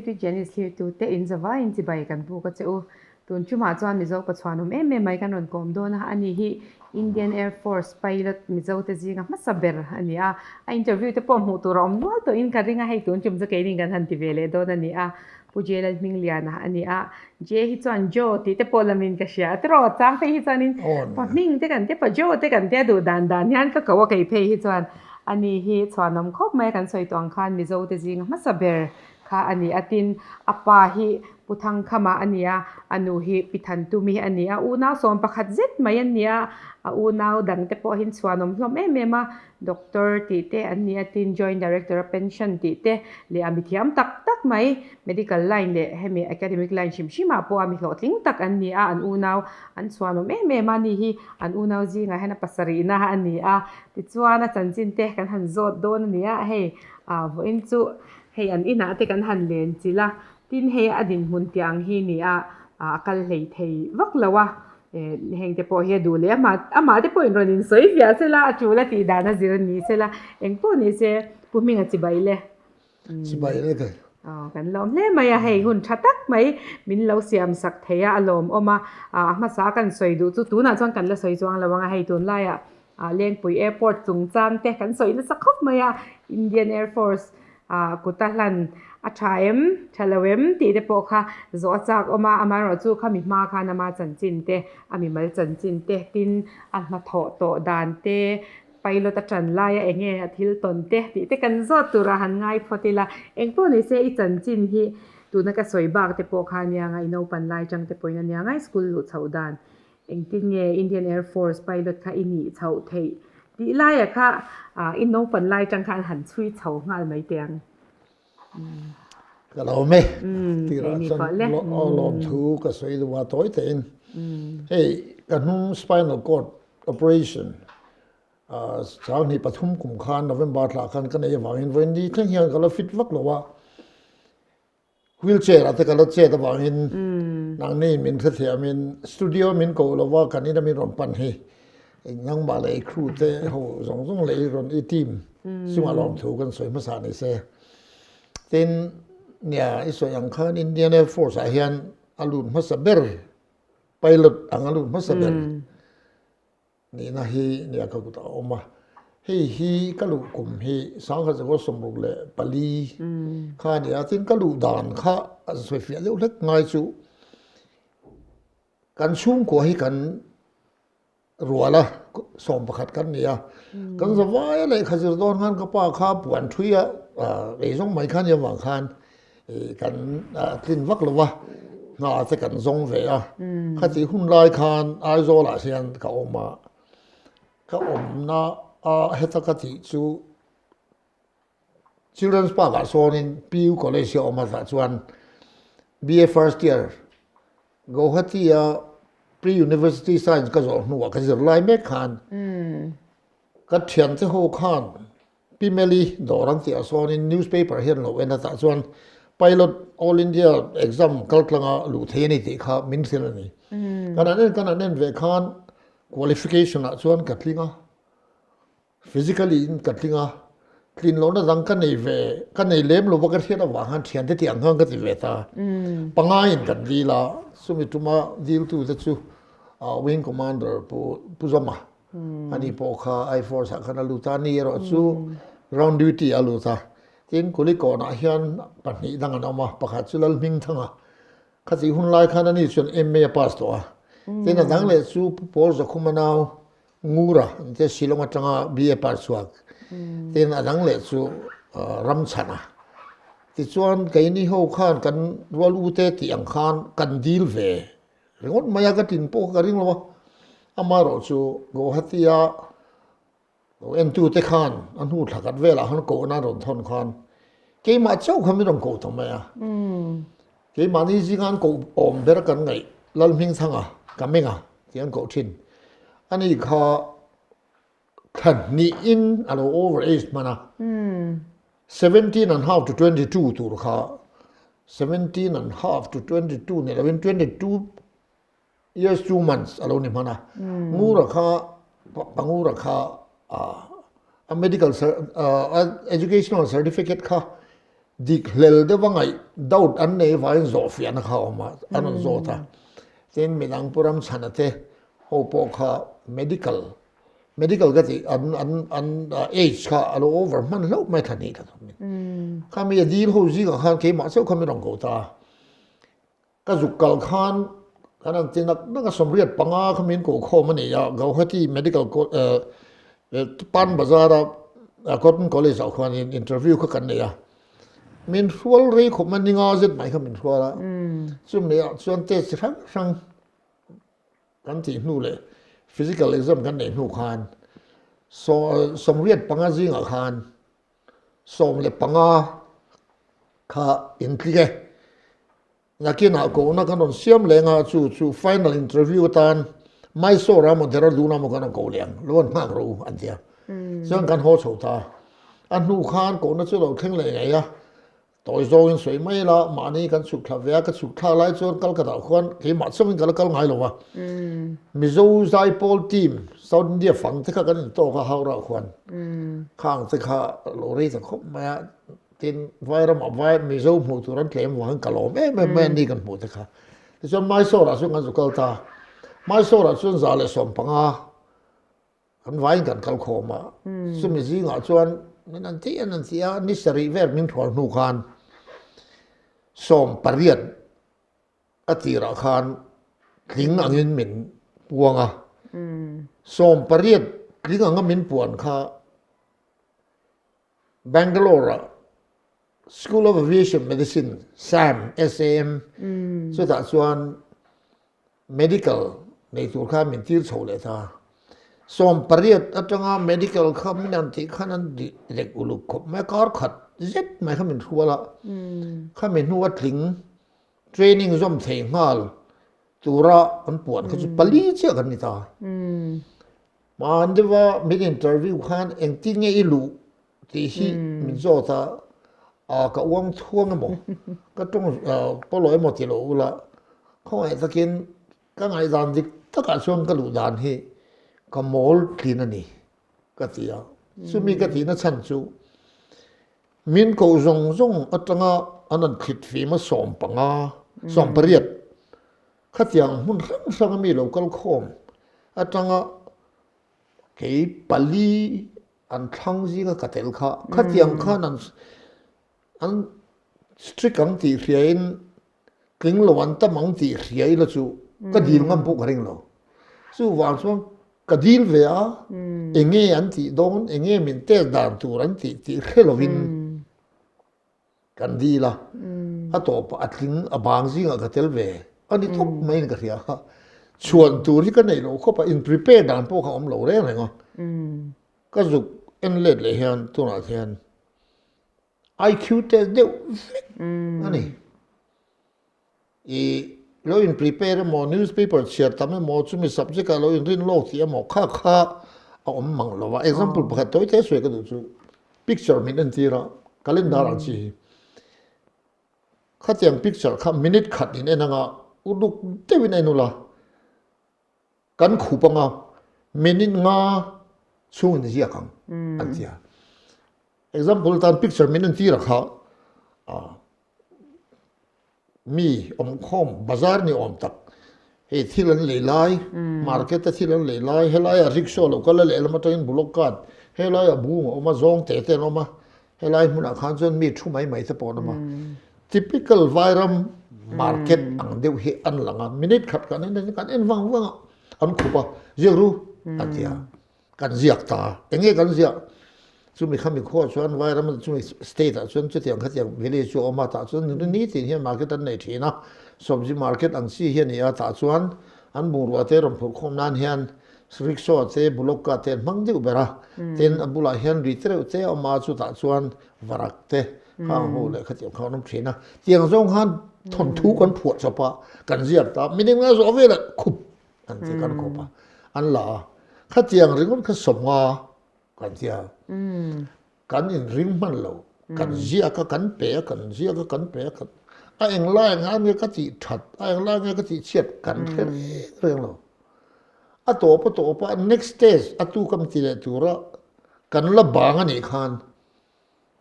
With Janice thlirtute in zavaiin chibai kan buk a che u. Tun tumah chuan Mizo pachhuan awm em em mai kan rawn kawm dawn a, ani hi Indian Air Force pilot Mizo te zinga hmasa ber a ni a. A interview te pawh hmuh tur a awm nual tawhin ka ring a, hei tun tum chu keinin kan han ti ve leh dawn a ni a. Pu J Lalhmingliana a ni a, J hi chuan Joe tih te pawh lamin ka hria a, tiraw chang phei hi chuanin pa hming te kan tia, pa Joe te kan tia duh dan dan hian ka ko a kei phei hi chuan ani hi chhuanawm khawp mai a kan sawi tawh ang khan Mizo te zinga hmasa ber kha a ni a, tin a pa hi Pu Thangkhama a ni a, a nu hi Pi Thantumi a ni a, unau sawm pakhat zet mai an ni a, a unau dang te pawh hian chhuanawm hlawm em em a, Doctor tih te an ni a, tin Joint Director a pension tih te leh a mithiam tak tak mai medical line leh hemi academic line hrim hrim ah pawh a mi hlawhtling tak an ni a, an unau an chhuanawm em em a ni hi an unau zingah hian a pasarihna a ni a, tichuan a chanchin te kan han zawt dawn a ni a, hei ah vawiin chu hei an inah te kan han len chilh a, tin hei a dinhmun tih ang hi ni a, a kal hlei thei vak lo a. Heng te pawh hi a duh leh amah amah te pawhin rawn insawi viah se la, a tul a tih dan a zir a ni se la, eng pawh ni se Pu Hminga chibai le. Chibai le thei. Aw kan lawm hle mai a, hei hun tha tak mai min lo siam sak thei a, a lawmawm a, a hmasa kan sawi duh chu tunah chuan kan la sawi chuang lo ang a, hei tunlaiah Lengpui Airport chungchang te kan sawi nasa khawp mai a, Indian Air Force Kuta hlan a tha em, tha lo em tih te pawh kha zawh a chak awm a, amaherawhchu kha mi hma khan ama chanchin te, a mimal chanchin te, tin a hnathawh tawh dan te, pilot a tan laia eng nge a thil tawn te tih te kan zawt turah han ngai phawt ila, engpawh ni se i chanchin hi tuna ka sawi bak te pawh kha ania nga i naupan lai tang te pawhin ania ngai school luh chhoh dan Engtin nge Indian Air Force pilot kha i nih chhoh theih tih laia kha i naupan lai tang khan han chhui chho nghal mai teh ang. Ka lawm e. Tirah chuan lawmthu ka sawi duh a tawi tein. Hei ka hnung spinal cord operation Sanghnih pathum kum khan November thla khan ka nei avangin vawiin ni thleng hian ka la fit vak lo a. Wheelchair ah te ka la chet avangin nangni min hrethiamin studio min koh lova kan ina min rawn pan hi nangmah leh i crew te ho zawng zawng leh i rawn i team chungah lawmthu kan sawi hmasa ni se. Tin, nia i sawi ang khan Indian Air Force ah hian a lut hmasa ber pilot ang a lut hmasa ber. Nihna hi nia ka kutah a awm a, hei hi ka luh kum hi 1964 kha a ni a, tin ka luh dan kha an sawi fiah deuh hlek ngai chu kan chhungkua hi kan rual a, 11 kan ni a, kan zavai a lehkha zir dawn khan ka pa kha puan thui a eizawng mai kha nia vang khan kan tlin vak lo va, hna te kan zawng ve a, khatih hun lai khan Aizawl ah hian ka awm a, ka awmna a heta ka tih chu Children's Park ah sawnin PU College hi a awm a tah chuan BA first year Guwahati a pre-university science ka zawh hnuah ka zir lai mek khan ka thiante ho khan Pi Meli dawr an tih ah sawnin newspaper hian lo en a tah chuan Pilot All India exam kal tlanga luh thei a ni tih kha min hrilh a ni. Kan han en kan han en ve khan qualification ah chuan ka tling a, physically in ka tling a, tlin lohna dang ka nei ve ka nei lem lo va ka hriat avang khan thiante tih ang khan ka ti ve ta. Pangai in kan dil a, chumi tuma diltu te chu Wing Commander Pu Pu Zama Ani pawh kha Air Force ah khan a lut a, ani erawh chu ground duty a lut a. Tin, Kulikawnah hian pahnih dang an awm a, pakhat chu Lalhmingthanga. Khatih hun lai khan ani chuan MA a pass tawh a. Tin, a dang leh chu Pu Paul Zakhuma nau Ngura an tia Shillong atanga BA pass chhuak. Tin, a dang leh chu Ramchhana. Tichuan, keini ho khan kan rual ute tih ang khan kan dil ve Ringawt mai a ka tin pawh ka ring lo a, amaherawh chu Guwahati a lo entute khan a hnu thla khat velah khan kohna an rawn thawn khan keimah chauh kha min rawn koh ta mai a. Keimahni zinga an koh awm ber kan ngaih Lalhmingthanga ka meng a tih an koh thin. Ani kha thla hnihin a lo over age hman a, 17 and half to 22 tur kha 17 and half to 22 ni lovin 22 years 2 months a lo ni hman a, Ngura kha Pangura kha a medical a educational certificate kha. Dik hlel deuh a ngaih doubt an nei vangin zawhfiahna kha a awm a, an rawn zawt a. Tin, midang Pu Ramchhana te ho pawh kha medical, medical ka tih an an an age kha a lo over hman hlauh mai thla hnih thla thum in. Kha mi a dil ho zingah khan keimah chauh kha min rawn ko ta a. Ka zuk kal khan kan han ti nak nak a, 85 kha min koh khawm a ni a, Gauhati Medical Pan Bazar a Cotton College ah khuanin interview kha kan nei a, min hrual rei khawp mai, ninga zet mai kha min hrual a, chumi ah chuan test chi hrang hrang kan tih hnu leh physical exam kan neih hnu khan 85 zingah khan 15 kha intlik e. Nakinah kohna kan rawn siam leng a, chu chu final interview atan Mysore-a maw Dehradun-a maw kan rawn koh leh ang, lo an nghak rawh u an ti a. Chuan kan haw chho ta a. A hnu khan kohna chu lo thleng leh ngei a, tawi zawngin sawi mai ila mahni kan chhuk thla ve a, ka chhuk thlak lai chuan Kolkata khuan keimah chauhin ka la kal ngai lo a. Mizo Zaipawl team South India fang te kha kan intawk a Howrah khuan khang te kha lo rei ta khawp mai a. Tin, Vairamah vai Mizo hmuh tur an tlem vangin ka lawm em em mai a ni kan hmuh te kha. Tichuan Mysore-ah chuan kan zu kal ta. Mysore-ah chuan 115 kan vaiin kan kal khawm a. Chumi zingah chuan min an ti an an ti a, ni sarih vel min hrual hnu khan 18 a tirah khan tling angin min puang a. 18 tling anga min puan kha Bangalore-ah School of Aviation Medicine, SAM, SAM, chutah chuan medical nei tur khan min tir chho leh ta. 18 atanga medical kha min an tih khan an lek uluk khawp mai a, kar khat zet mai kha min hrual a, khami hnua tling training zawm thei nghal tura an puan kha chu pali chiah kan ni ta. Hmaan deuha min interview khan engtin nge i luh tih hi min zawt a, aa ka uang chhuang emaw ka tawng pawlawh emaw ti lo ula khawngaih takin ka ngaihdan dik takah chuan ka luh dan hi ka mawl tlin a ni ka ti a. Chumi ka tihna chhan chu Min koh zawng zawng atanga an han thlit fim a 15, 18 khatiang hmun hrang hrang a mi lo kal khawm atanga kei pali an thlang zinga ka tel kha khatiang khan an an strict ang tih hriain tling lo an tam ang tih hria ila chu ka dil ngam pawh ka ring lo. Chuvang chuan ka dil ve a, enge an tih dawn, enge min test dan tur an tih tih hre lovin kan dil a, a tawpah a tling a bang zingah ka tel ve a ni tawp maiin ka hria a, chhuan tur hi ka neih loh khawp a, in prepare dan pawh kha awm lo reng reng a, ka zuk en let leh hian tunah hian IQ test deuh vek a ni. I lo in prepare emaw newspaper chhiar tam emaw chumi subject ah lo in rin lawk tih emaw kha kha a awm mang lo a. Example pakhat tawi te sawi ka duh chu picture min entir a calendar ang chi hi. Khatiang picture kha minute khat in en anga uluk deuhin a en ula. Kan khup anga minute nga chhung in ziak ang an ti a. Example tan picture min en tir a kha mi awmkhawm bazar ni awm tak hei thil an lei lai market a thil an lei lai helai ah rickshaw lo kal a lehlam atangin bullock cart helai ah bung a awm a zawng te te an awm a Helai hmunah khan chuan mi thu mai mai te pawh an awm a. Typical Vairam market ang deuh hi an lang a, minute khat kan en kan en vang vang a, an khup a, ziak ru an ti a, kan ziak ta a, eng nge kan ziak? Chumi kha mi khuaah chuan Vairam chumi state ah chuan chutiang khatiang village chu a awm a, tah chuan nitin hian market an nei thin a, sabzi market ang chi hi a ni a, tah chuan an bungrua te rawn phurh khawm nan hian Rickshaw te bullock cart te an hmang deuh ber a, tin a bulah hian ri te reuh te a awm a, chutah chuan varak te khang ho leh khatiang kha an awm thin a, tiang zawng khan thawnthu kan phuah chawp a, kan ziak ta, mining a zawh velah khup an ti kan khup a, an la a, khatiang ringawt kha 50 kan ti a. Kan inring hman lo, kan ziak a, kan pe a, kan ziak a, kan pe a, kan a englai anga nge ka tih that, a englai nge ka tih chhiat kan hre reng reng lo. A tawp a tawp a next stage a tu kam ti leh tura kan la bang a nih khan.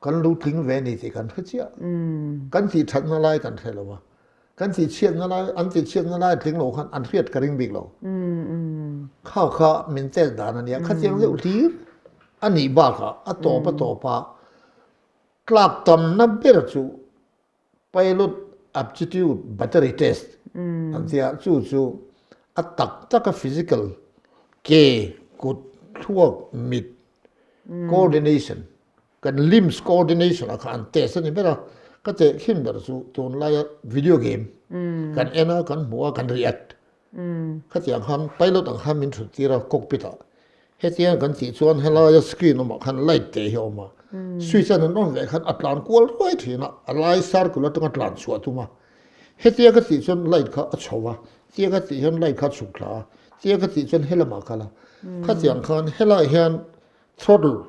Kan lo tling ve a ni tih kan hre chiah. Kan tih thatna lai kan hre lo a. Kan tih chhiatna lai, an tih chhiatna lai a tling lo khan an hriat ka ring bik lo. Kha kha min test dan a nia. Khatiang deuh hlir a nih bakah a tawp a tawp a tlak tamna ber chu Pilot Aptitude Battery Test an ti a, chu chu a tak taka physical, ke, kut, thluak, mit coordination, kan limbs coordination ah kha an test a ni ber a, ka tehkhin ber chu tunlaia video game kan en a, kan hmuh a, kan react Khatiang khan pilot ang khan min thut tir a cockpit ah. Hetiang kan tih chuan helaia screen awmah khan light te hi a awm a. Switch an on leh khan a tlan kual ruai thin a, a lai circle atanga tlan chhuah tum a. Hetia ka tih chuan light kha a chho a, tia ka tih hian light kha a chhuk thla a, tia ka tih chuan helamah a kal a. Khatiang khan helai hian throttle,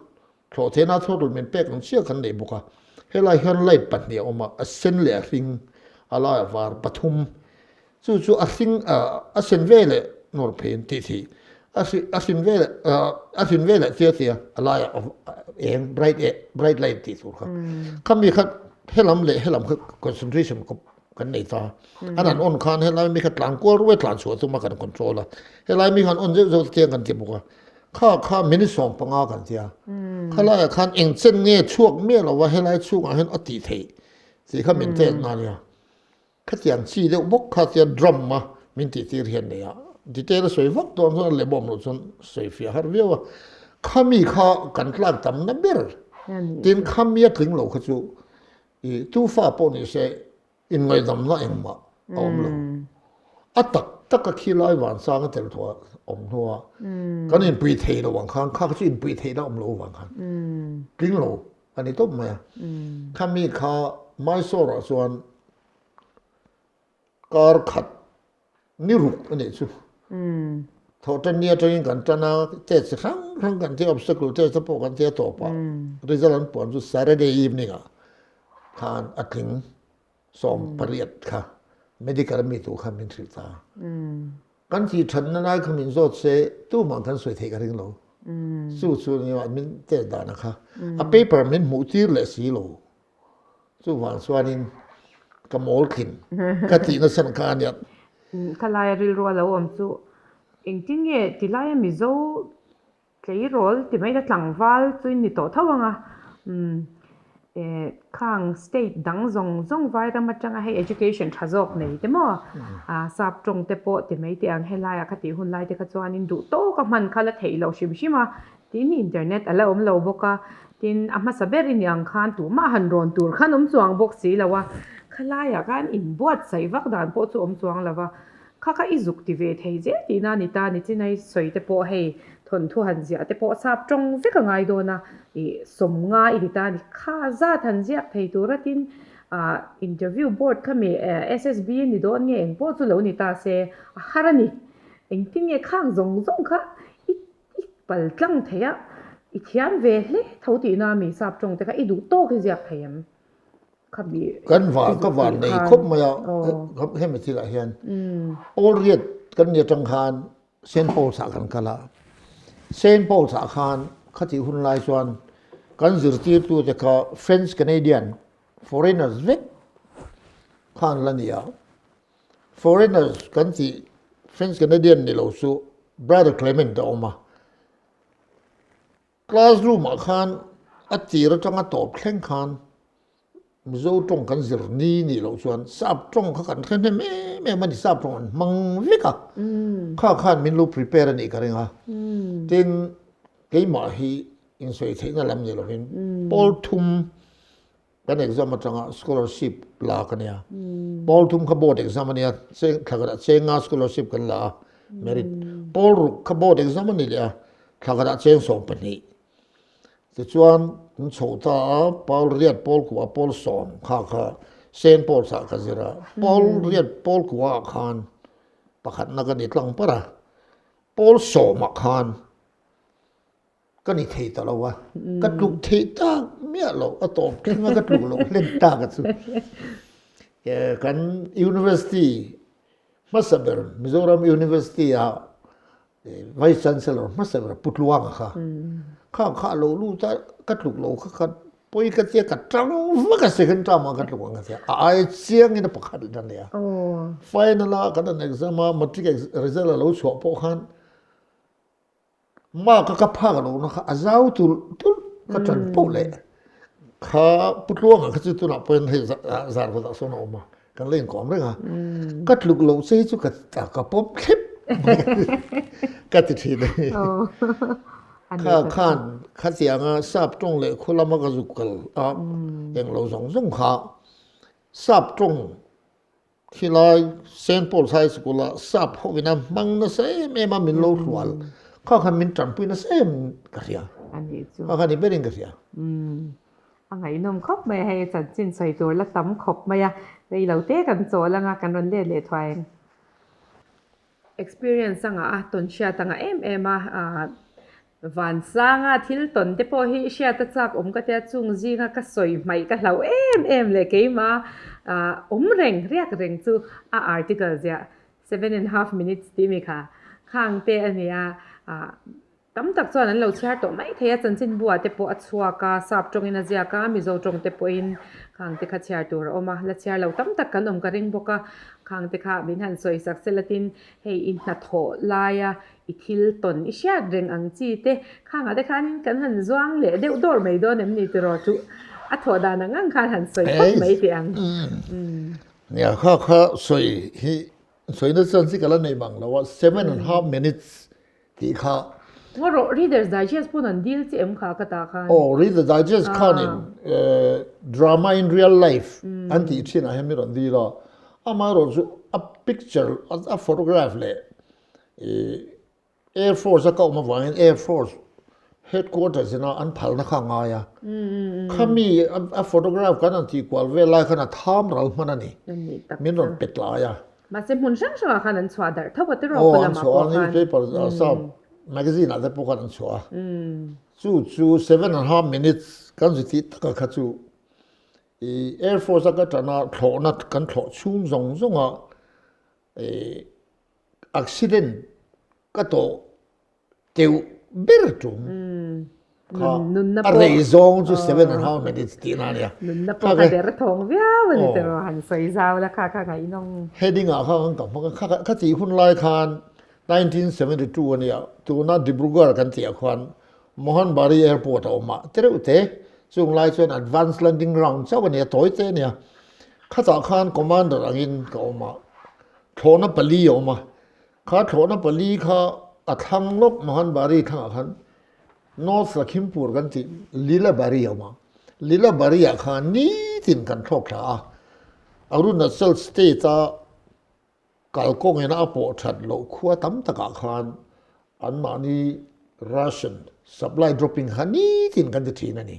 thlawh theihna throttle min pek ang chiah kan nei bawk a. Helai hian light pahnih a awm a, a sen leh a hring, a lai a var pathum. Chu chu a hring a sen ve leh nawr pheiin tih theih a a hrin ve leh a hrin ve leh tia tia a laiah eng bright bright light tih tur kha khami kha helam leh helam kha concentration kawp kan nei ta an han on khan helai mi kha tlan kual ruai tlan chhuah chuma kan control a helai mi khan on zeuh zeuh te kan ti bawk a kha kha minute 15 kan tia khalaiah khan eng chen nge chhuak miah lo a helai chhungah hian a tih theih tih kha min test na nia. Khatiang chi deuh bawk kha chuan drum a min tih tir hian nei a, detail a sawi vak dawn chuan a lem awm loh chuan sawi fiah har viau a, khami kha kan tlak tam na ber tin khami a tling lo kha chu i tufa pawh ni se inngaidamna engmah a awm lo. A tak tak a khi lai vansang a tel thuah awm hnua kan inpui thei lo ang khan kha kha chu inpui theihna awm lo vang khan tling lo A ni tawp mai a. Khami kha Mysore ah chuan kar khat ni ruk a nih chu. Thawhtan ni atangin kan tan a, test chi hrang hrang kan tia, obstacle test te pawh kan tia tawp a. Result an puan chu Saturday evening ah khan a tling 18 kha medical ami tur khan min hrilh ta a. Kan tih thatna lai kha min zawt se tumah kan sawi theih ka ring lo. Chu chu nia min test dan a kha. A paper min hmuh tir leh si lo. Chuvang chuanin ka mawl thin ka tih nasa kha a nia. Ka laia rilru a lo awm chu engtin nge tilaia Mizo Tleirawl ti mai la tlangval chu in ni tawh tho ang a, umm eh khang state dang zawng zawng vairam atanga hei education tha zawk nei te maw ah sap tawng te pawh ti mai teh ang helaiah kha tih hun lai te kha chuanin duh tawk a hman kha la theih loh hrim hrim a, tin internet a la awm lo bawk a, tin a hmasa ber i nih ang khan tumah han rawn tur khan awm chuang bawk si lo a, khalaiah khan inbuatsaih vak dan pawh chu awm chuang lo va. Kha kha i zuk ti ve thei zel tihna a ni ta, nichin a i sawi te pawh hei thawnthu han ziah te pawh sap tawng vek a ngai dawn a, i sawmnga i ti ta a ni. Kha zat han ziak thei tur a tin ah interview board kha mi SSB a ni dawn nge eng pawh chu lo ni ta se a har a ni. Engtin nge khang zawng zawng kha i i pal tlang thei a, i thiam ve hle tho tihna a mi sap tawng te kha i duh tawk i ziak thei em? Kan van ka van nei khawp mai a hemi thilah hian Paul riat kan ni atang khan Saint Paul's ah kan kal a Saint Paul's ah khan khatih hun lai chuan kan zirtirtu te kha French Canadian foreigners vek khan la ni a foreigners kan tih French Canadian ni lo chu Brother Clement a awm a. Class room ah khan a tir atanga tawp thleng khan Mizo tawng kan zir ni nih loh chuan sap tawng kha kan hre hnem em em a ni, sap tawng an hmang vek a, kha khan min lo prepare a nih ka ring a. Tin, keimah hi insawi theihna lam ni lovin pawl thum Kan exam atanga scholarship la ka nia. Pawl thum kha board exam a nia, cheng thla khatah cheng nga scholarship kan la a, merit. Pawl ruk kha board exam a ni leh a, thla khatah cheng 12. Tichuan kan chho ta a, pawl riat pawl kua pawl sawm kha kha Saint Paul's ah ka zir a. Pawl riat pawl kua ah khan pakhatna ka ni tlang par a, pawl sawmah khan Ka ni thei ta lo a, ka tluk theih tak miah lo, a tawp thleng a ka tluk loh hlen tak a chu. Kan University hmasa ber Mizoram University a Vice Chancellor hmasa ber Pu Tluanga kha, kha kha a lo lut a, ka tluk lo kha kha. Pawi ka tia ka tang vak a second term ah ka tluk ang ka tia a ai chiang in a pakhat leh tan a nia. Final a kan han exam a matric result a lo chhuah pawh khan mark a ka phak lo na kha a zau tulh tulh ka tan poh leh kha Pu Tluanga kha chu tunah pawhin hei zar kawtah sawn a awm a kan la inkawm reng a ka tluk loh che hi chu ka ka pawm thlep ka ti thin a ni. Kha khan khatianga sap tawng leh khu lama ka zuk kal a englo zawng zawng kha sap tawng khilai Saint Paul's High School ah sap ho ina hmang nasa em em a min lo hrual kha khan min tanpui nasa em ka hria kha khan i berin ka hria. A ngaihnawm khawp mai a, hei chanchin sawi tur la tam khawp mai a, rei lo te kan chawl anga kan rawn let leh thuai ang. Experience anga a tawn hriat anga em em a, vansanga thil tawn te pawh hi hriat a chak awm ka tia chung zinga ka sawi hmaih ka hlauh em em leh keimah awm reng riak reng chu a article ziah 7.5 minutes tih mi kha khang te a nia. Tam tak chuan an lo chhiar tawh mai thei a, chanchinbu ah te pawh a chhuak a, sap tawngin a ziak a, Mizo tawng te pawhin khang te kha chhiar tur a awm a, la chhiar lo tam tak kan awm ka ring bawk a, khang te kha min han sawi sak sela tin hei i hnathawh laia i thil tawn i hriat reng ang chi te khangah te khanin kan han zuang leh deuh dawr mai dawn em ni tiraw chu a thawh dan ang ang khan han sawi phawt mai teh ang. Nia kha kha sawi hi sawina chuan chi ka la nei mang lo a, 7.5 minutes tih kha. Ngaw rawh, Reader's Digest pawn an dil che em kha ka ta khan. Aw, Reader's Digest khanin Drama in Real Life an tih thin ah hian min rawn dil a, amaherawhchu a picture, a photograph leh Air Force a ka awm avangin Air Force headquarters ina an phalna kha a ngai a, khami a photograph kan han tih kual vel lai khan a tham ral hman a ni, min rawn pe tlai a. Mahse hmun hrang hrangah khan an chhuah darh tho a tiraw khaw lamah pawh khan. Aw an chhuah a, newspaper sap magazine ah te pawh khan an chhuah a. Chu chu 7.5 minutes kan zu tih taka kha chu i Air Force a ka tana thlawhna kan thlawh chhung zawng zawng a i accident ka tawh Teuh ber tum kha a rei zawng chu 7.5 minutes tihna a nia. Nunna pawh kha der thawng viau a ni tiraw han sawi zau la kha kha ngaihnawm. Heading ah kha kan ka hmang a, kha kha tih hun lai khan 1972 a nia, tuna Dibrugarh kan tih ah khuan Mohanbari Airport a awm a, tereuh te chung lai chuan advance landing ground chauh a nia, tawi te a nia. Khatah khan commander angin ka awm a, thlawhna pali a awm a, Kha thlawhna pali kha a thlang lawk Mohanbari thlangah khan North Lakhimpur kan tih Lilabari a awm a. Lilabari ah khan nitin kan thlawk thla a. Arunachal state a kalkawng ina a pawh that loh khua tam takah khan anmahni ration supply dropping kha nitin kan ti thin a ni.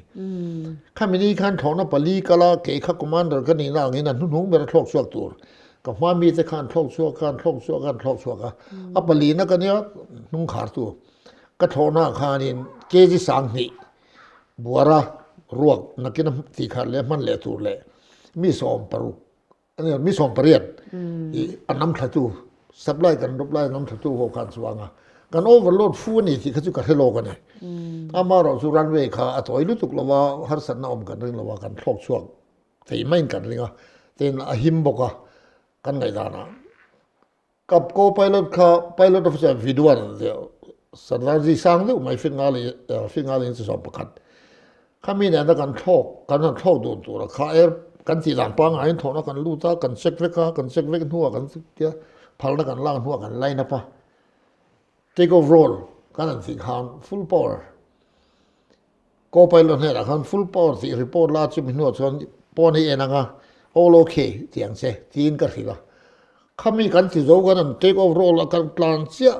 Khami ni khan thlawhna pali kal a, kei kha commander ka nihna angin a hnuhnung ber a thlawk chhuak tur. Ka hma mite khan thlawk chhuak a, an thlawk chhuak a, an thlawk chhuak a. A palina ka nia hnung khar tu. Ka thlawhna ah khanin kg 2000 buara ruak nakin a tih khat leh hman leh tur leh mi 16 Mi 18 i a nam thlatu supply kan drop lai a nam thlatu ho khan chuang a, kan overload fu a ni tih kha chu ka hre lawk a ni. Amaherawh chu runway kha a tawi lutuk lo a, harsatna awm kan ring lo a, kan thlawk chhuak thei maiin kan ring a, tin a him bawk a kan ngaihdanah. Kap co-pilot kha pilot officer Vidwan Sardarji sang deuh mai Fingali in 11 Khami nena kan thlawk kan han thlawk dun tura kha air kan tih dan pangaiin thlawhna kan lut a, kan check vek a, kan check vek hnuah kan tia phalna kan lak hnuah kan line up a, take off roll kan han tih khan full power Co-pilot hnenah khan full power tih report la chumi hnuah chuan pawn hi en ang a, all ok tih ang che tiin ka hrilh a. Khami kan ti zo kan han take off roll a kan tlan chiah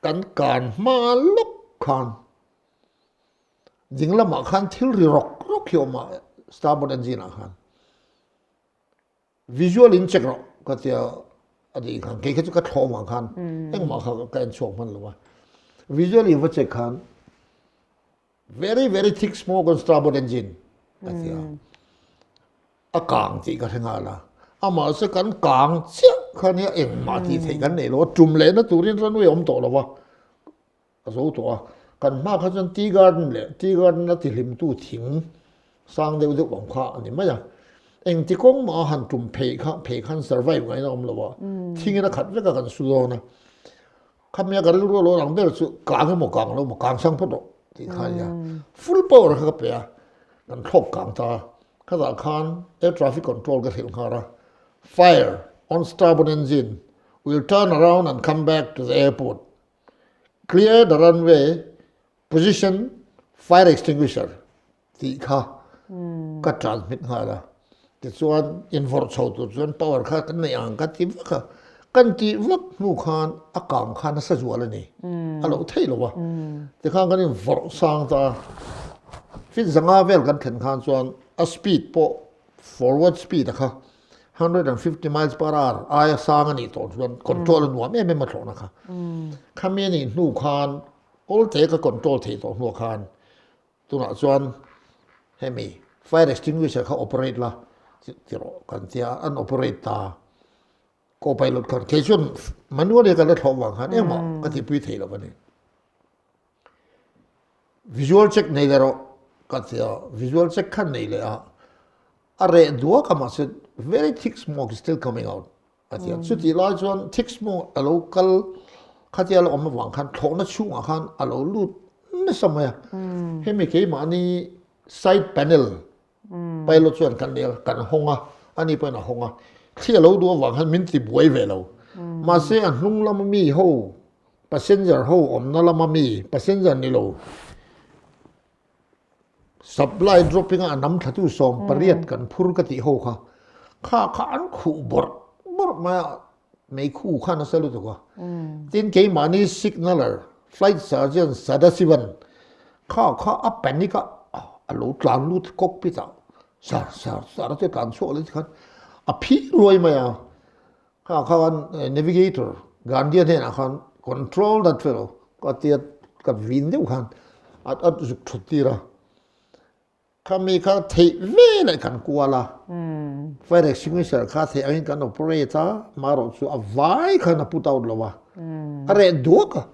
kan kan hma lawk khan ding lamah khan thil ri rawk rawk hi a awm a starboard engine ah khan. Visual in check rawh ka tia a tih khan kei kha chu ka thlawh vang khan engmah kha ka en chhuak hman lo a. Visual in va check khan very very thick smoke on starboard engine a ti a. A kang tih ka hre nghal a. Amah se kan kang chiah kha nia engmah tih theih kan nei lo a. Tum lehna turin runway a awm tawh lo va. A zo tawh a. Kan hma kha chuan tea garden leh tea garden a tihlimtu thing. Sang deuh deuh ang kha a ni mai a. Engti kawng mah a han tum phei kha phei khan survive ngaihna awm lo a. Thingin a khat vek a kan su dawn a. Khamia ka rilru a lo lang ber chu kang emaw kang lo emaw kang sang phawt rawh tih kha a nia. Full power kha ka pe a, kan thlawk kang ta a. Khatah khan air traffic control ka hrilh nghar a, Fire on starboard engine will turn around and come back to the airport. Clear the runway, position fire extinguisher tih kha ka transmit nghal a. Tichuan invawrh chho tur chuan power kha kan neih ang ka ti vak a, kan tih vak hnu khan a kang kha nasa zual a ni, a loh theih lo a. Tikhan kan invawrh sang ta a, feet zanga vel kan thlen khan chuan a speed pawh forward speed a kha 150 miles per hour aia sang a nih tawh chuan control a nuam em em a thlawhna kha. Khami a nih hnu khan Kawlte ka control theih tawh hnuah khan tunah chuan hemi fire extinguisher kha operate la ti rawh kan tia an operate ta co-pilot khan kei chuan manual hi ka la thlawh vang khan engmah ka tihpui thei lo a ni. Visual check nei leh rawh ka tia visual check khan nei leh a a reh duak a mahse very thick smoke is still coming out. A ti a. Chutih lai chuan thick smoke a lo kal khatia lo awm avang khan thlawhna chhungah khan a lo lut nasa mai a. Hemi keimahni side panel pilot chuan kan nei a, kan hawng a, ani pawhin a hawng a. Thli a lo duh avang khan min ti buai ve lo. Mahse a hnung lama mi ho, passenger ho awmna lama mi, passenger ni lo, Supply dropping a nam thlatu 18 kan phur ka tih ho kha, kha kha an khuh bawrh bawrh mai a, meikhu kha nasa lutuk a. Tin keimahni signaller, flight sergeant Sadasivan kha kha a panic a, a lo tlan lut cockpit ah sar sar sar a te tlan chhuak leh tikhan a phih ruai mai a. Kha khan navigator Gandhi-a hnenah khan control that fellow ka tia ka vin deuh khan a a zuk thut tir a. Khami kha theih veleh kan kual a, fire extinguisher kha theih angin kan operate a, marawh chu a vai khan a put out lo a, a reh duak a.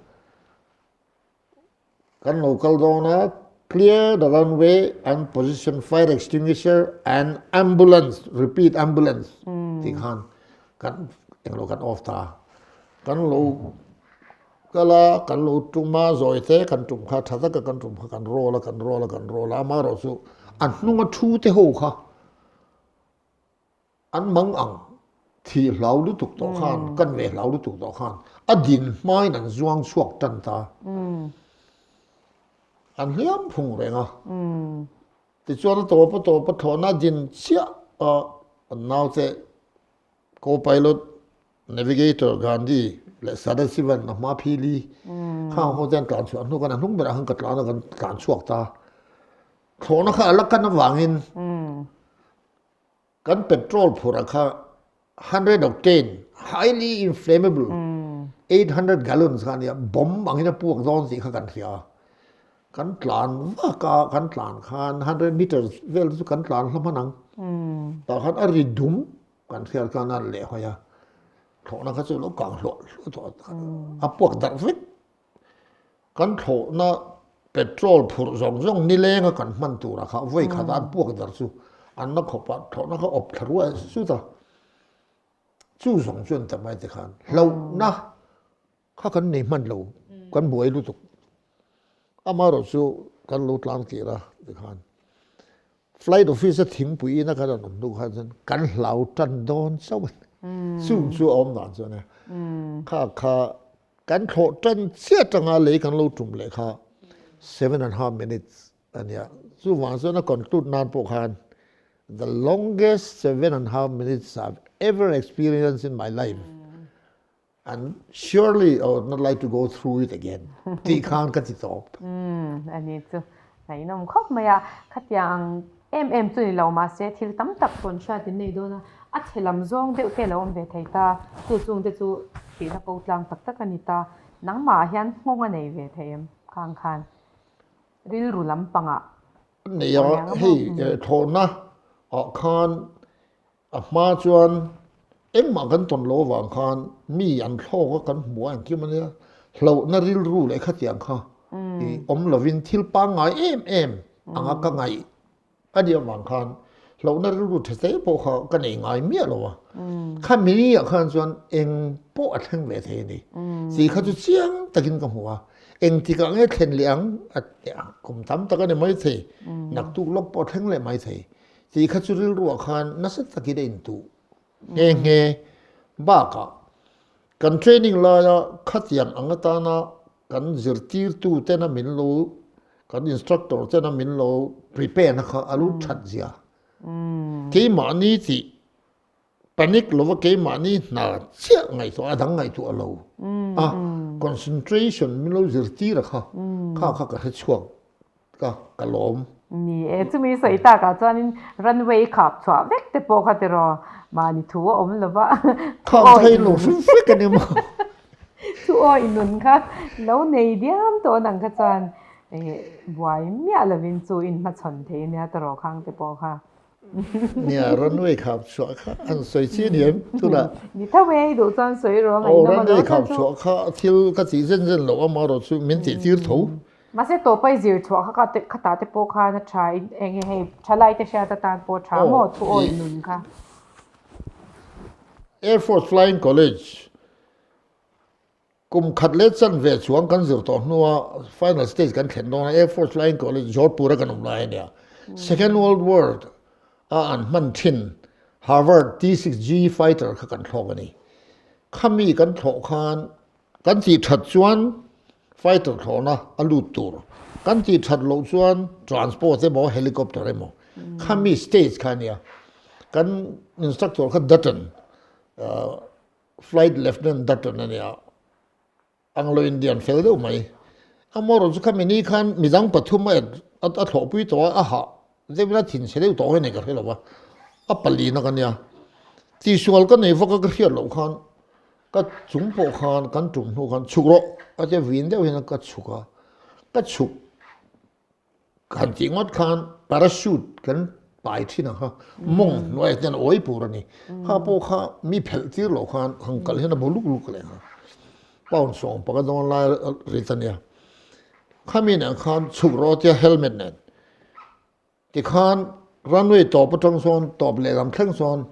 Kan lo kal dawn a, clear the runway and position fire extinguisher and ambulance, repeat ambulance tih khan kan englo kan off ta a. Kan lo kal a, kan lo tum a, zawi te kan tum kha tha taka kan tum kha kan roll a, kan roll a, kan roll a, amaherawhchu a hnunga thu te ho kha An mang ang thih hlau lutuk tawh khan, kan ve hlau lutuk tawh khan a din hmain an zuang chhuak tan ta. An hliam phung reng a. Tichuan a tawp a tawp a thlawhna din chiah a an naute co-pilot, navigator Gandhi leh Sadasivan a hma phili khang ho te an tlan chhuah hnu khan a hnung berah khan ka tlan a kan tlan chhuak ta. Thlawhna kha a la kan avangin Kan petrol phurh kha 100 octane, highly inflammable, 800 gallons kha a nia, bomb angin a puak dawn tih kha kan hria a. Kan tlan vak a, kan tlan khan 100 meters vel chu kan tlan hla hman ang. Tah khan a ri dum kan hriat khan a leh hawi a, thlawhna kha chu a lo kang hluah hluah tawh a, a puak darh vek. Kan thlawhna petrol phurh zawng zawng nilenga kan hman tura kha vawi khat an puak dar chu an la khawp a, thlawhna kha awp thla ruai zut a. Chu zawng chuan ta mai te khan hlauhna kha kan nei hman lo, kan buai lutuk. Amaherawh chu kan lo tlang tir a tikhan flight office a thingpui ina kan rawn awm hnu khan chuan kan hlau tan dawn chauh a ni. Chung chu a awm dan chuan e kha kha Kan thlawh tan chiah tanga lei kan lo tum leh kha 7.5 minutes a nia. Chuvang chuan a conclude nan pawh khan the longest 7.5 minutes I've ever experienced in my life and surely I would not like to go through it again tih khan ka ti tawp. Umm a ni chu ngaihnawm khawp mai a, khatiang ang em em chu ni lo mahse thil tam tak tawn hriat in nei dawn a, a chhe lam zawng deuh te a lo awm ve thei ta, chu chung te chu thihna ko tlang tak tak a ni ta, nangmah ah hian nghawng a nei ve thei em khang khan rilru lampangah Nei a, hei thlawhna ah khan A hma chuan engmah kan tawn lo avang khan mi an thlawk a kan hmu a engkim a nia, hlauhna rilru leh khatiang kha i awm lovin thil pangngai em em anga ka ngaih. A nih avang khan hlauhna rilru tha hle pawh kha ka nei ngai miah lo a. Kha mini ah khan chuan eng pawh a thleng ve thei a ni. Tih kha chu chiang takin ka hmu a. Engtikah nge thlen leh ang a kum tam tak a ni mai thei, naktuk lawk pawh a thleng leh mai thei. Tih kha chu rilruah khan nasa takin a intuh nghe nghe. Bakah kan training laia khatiang ang atana kan zirtirtu tena min lo kan instructor tena min lo prepare na kha a lu that zia. Keimahni tih panic lova keimahni hna chiah ngaihtuah a dang ngaihtuah lo a concentration min lo zirtir a kha kha kha ka hre chhuak ka ka lawm. Ni e, chumi sawi takah chuanin runway khap chhuah vek te pawh kha tiraw mahni thu a awm lova. Khap thei lo hrim vek a ni maw. Thu awi nun kha lo nei diam tawh nang kha chuan buai miah lovin chu inhmachhawn thei ania tiraw khang te pawh kha. Nia, runway khap chhuah kha an sawi chi ni em tunah. Ni tho e, i duh chuan sawi rawh a ngaihnawm a lo. Runway khap chhuah kha thil ka tih zen zen loh amaherawh chu min tih tir tho. Mahse tawpa i zir chhuah kha khatah te pawh khan a tha in eng nge hei thalai te hriat atan pawh a tha maw thu awi nun kha. Air Force Flying College Kum khat leh chanve chuang kan zir tawh hnua final stage kan thlen dawn a, Air Force Flying College Jodhpur a kan awm lai a nia. Second World War a an hman thin Harvard T-6G fighter kha kan thlawk a ni. Khami kan thlawh khan kan tih that chuan fighter thlawhna a lut tur, kan tih that loh chuan transport emaw helicopter emaw khami stage kha a nia. Kan instructor kha Dutton Flight Lieutenant Dutton a nia, Anglo-Indian fel deuh mai. Amaherawhchu chu khami ni khan midang pathum a a thlawhpui tawh a, a hah deuhin a thinchhe deuh tawh nge nei ka hre lo va, a palina ka nia. Tihsual ka nei vak a ka hriat loh khan ka chung pawh khan kan tum hnu khan chhuk rawh a tia vin deuh hian ka chhuk a, ka chhuk. Han tih ngawt khan parachute kan pai thin ang kha mawng hnuaiah hian a awi pur a ni. Kha pawh kha mi phelh tir loh khan han kal hian a bu luk luk leh nghal. Pound sawng panga dawn lai rit a nia. Khami nen khan chhuk rawh tia helmet nen tikhan runway tawp atang sawn tawp lehlam thleng sawn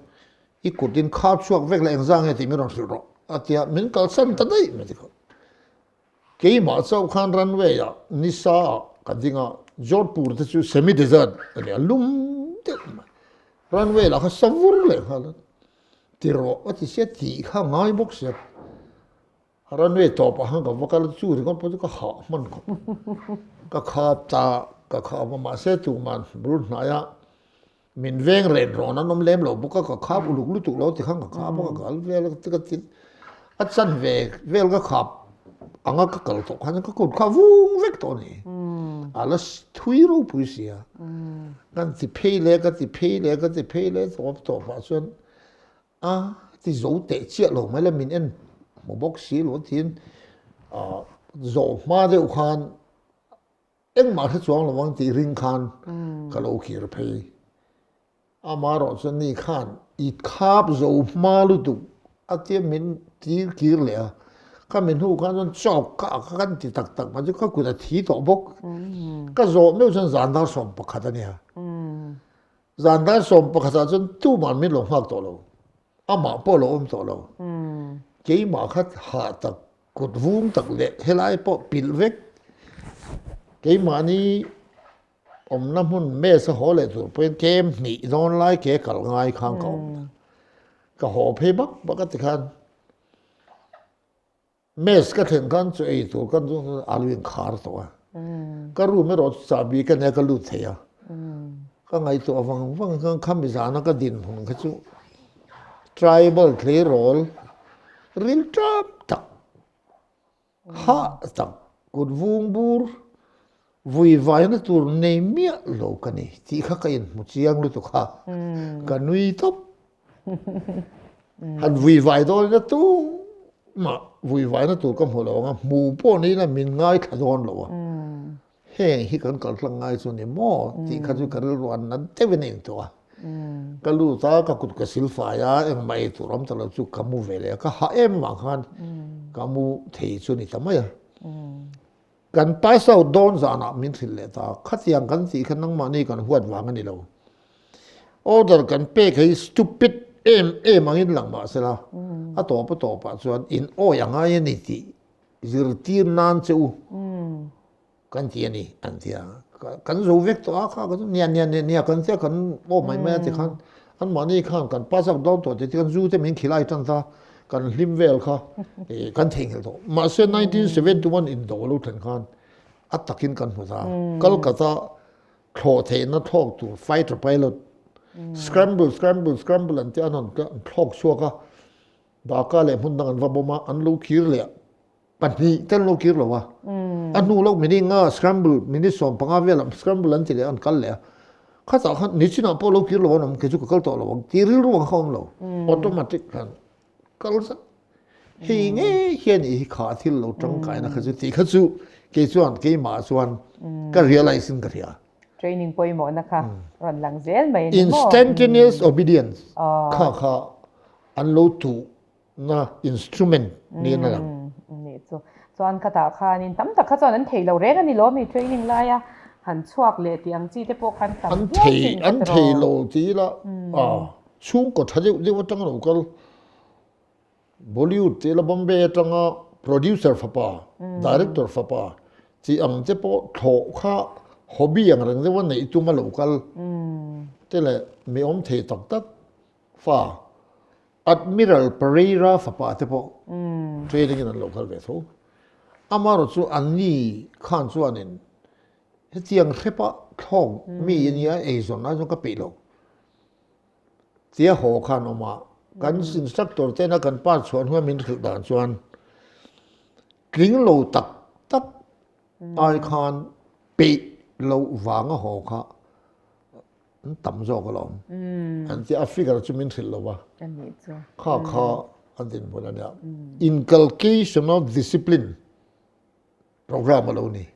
i kutin khar chhuak vek la engzah nge tih min rawn hrilh rawh a tia min kalsan ta daih mai tikhan. Keimah chauh khan runway ah nisa ah ka ding a, Jodhpur te chu semi desert a nia, lum deuh mai. Runway lah kha sa vur leh nghal a, ti rawh a ti sia, tih kha ngai bawk sia. Runway tawp ah khan ka va kal a, chu ringawt pawh chu ka hah hman khawp. Ka khap ta, ka khap a, mahse tuman bul hnaiah Min veng ren rawn an awm lem lo bawk a, ka khap uluk lutuk lo tikhan ka khap a, ka kal vel a, ka ti a chan ve vel ka khap anga ka kal tawh khan ka kut kha vung vek tawh a ni. A la thui ropui si a, kan ti phei leh ka ti phei leh ka ti phei leh tawp tawp ah chuan a ti zo teh chiah lo mai la min en hmu bawk si lo tiin zawh hma deuh khan Engmah hre chuang lo ang tih ring khan ka lo kir phei. Amaherawh chuan ni khan i khap zo hma lutuk a tia min tir kir leh a. Ka mi hnu khan chuan chawk ka ka kan ti tak tak mai chu ka kut a thi tawh bawk. Ka zawh meuh chuan zan dar 11 a nia. Zan dar 11 ah chuan tumah min lo nghak tawh lo. Amah pawh lo awm tawh lo. Keimah kha hah tak Kut vung tak leh helai pawh pilh vek. Keimahni awmna hmun mess a haw leh tur pawhin kem hnih dawn lai ke kal ngai khan ka awm ta. Ka haw phei bak bak a tikhan mess ka thlen khan chu ei tur kan chu alu inkhar tawh a. Ka room erawh chu chahbi ka nia ka lut thei a. Ka ngaihtuah vang vang khan khami zana ka dinhmun kha chu tribal tleirawl Ril tap tak, hah tak, kut vung bur, vui vaina tur nei miah lo ka ni tih kha ka inhmu chiang lutuk a, ka nui tawp. Han vui vai dawn ila tumah vui vaina tur ka hmu lo ang a, hmu pawh ni ila min ngaithla dawn lo a. Heng hi kan kal tlang ngai chu ni maw tih kha chu ka rilru an nat deuhin a intuah a. Ka lut a, ka kut ka sil fai a, engmah ei tur awm ta lo chu ka mu ve leh a, ka hah em vang khan ka mu thei chu ni ta mai a. Kan pass out dawn zanah min hrilh leh ta, khatiang kan tih kha nangmahni kan huat vang a ni lo. Order kan pek hi stupid em em angin lang mah sela, a tawp a tawpah chuan in awi a ngai a ni tih zirtir nan che u kan ti a ni an ti a. Kan zo vek tawh a kha kan nia nia nia nia kan tia kan aw mai mai a ti khan anmahni khan kan pass out dawn tawh tih te khan zu te min khilai tan ta. Kan hlim vel kha kan theihnghilh tawh. Mahse 1971 indo a lo thlen khan a takin kan hmu ta. Kolkata thlawh theihna thlawk tur fighter pilot scramble scramble scramble an tia an rawn thlawk chhuak a. Dhaka leh hmun dang an va bawm a, an lo kir leh a. Pahnih te an lo kir lo a. A hnu lo minute nga scramble minute 15 vel scramble an ti leh a an kal leh a. Khatah khan nichinah pawh lo kir lo an awm kei chu ka kal tawh lo ang tih rilru ang kha awm lo. Automatic khan kal zat. Hei ngei hian i hi kha thil lo tangkaina kha chu tih kha chu kei chuan keimah chuan ka realize in ka hria. Training pawimawhna kha rawn lang zel mai a ni maw? Instantaneous obedience kha kha an lo tuh na instrument niin a lang. Nih chu. Chuan khatah khanin tam tak kha chuan an thei lo reng a ni lo mi training laia han chhuak leh tih ang chi te pawh khan tam viau thin ka ti rawh. An thei lo ti ila a chhungkaw tha deuh deuh atang lo kal Bollywood ti ila Bombay atanga producer fapa, director fapa chi ang te pawh thlawh kha hobby ang reng deuh a neih tum a lo kal te leh mi awm thei tak tak fa Admiral Pereira fapa te pawh training in an lo kal ve tho. Amaherawh chu anni khan chuanin hetiang hrepa thlawk mi a nia eizawn lai chuan ka peih lo. Tia haw khan awm a, kan instructor tena kan pa chhuah hnuai min hrilh dan chuan tling lo tak tak ai khan peih loh vanga haw kha An tam zawk alawm. An tia a figure chu min hrilh lo va. Kha kha an dinhmun a nia. Inculcation of discipline program a lo ni.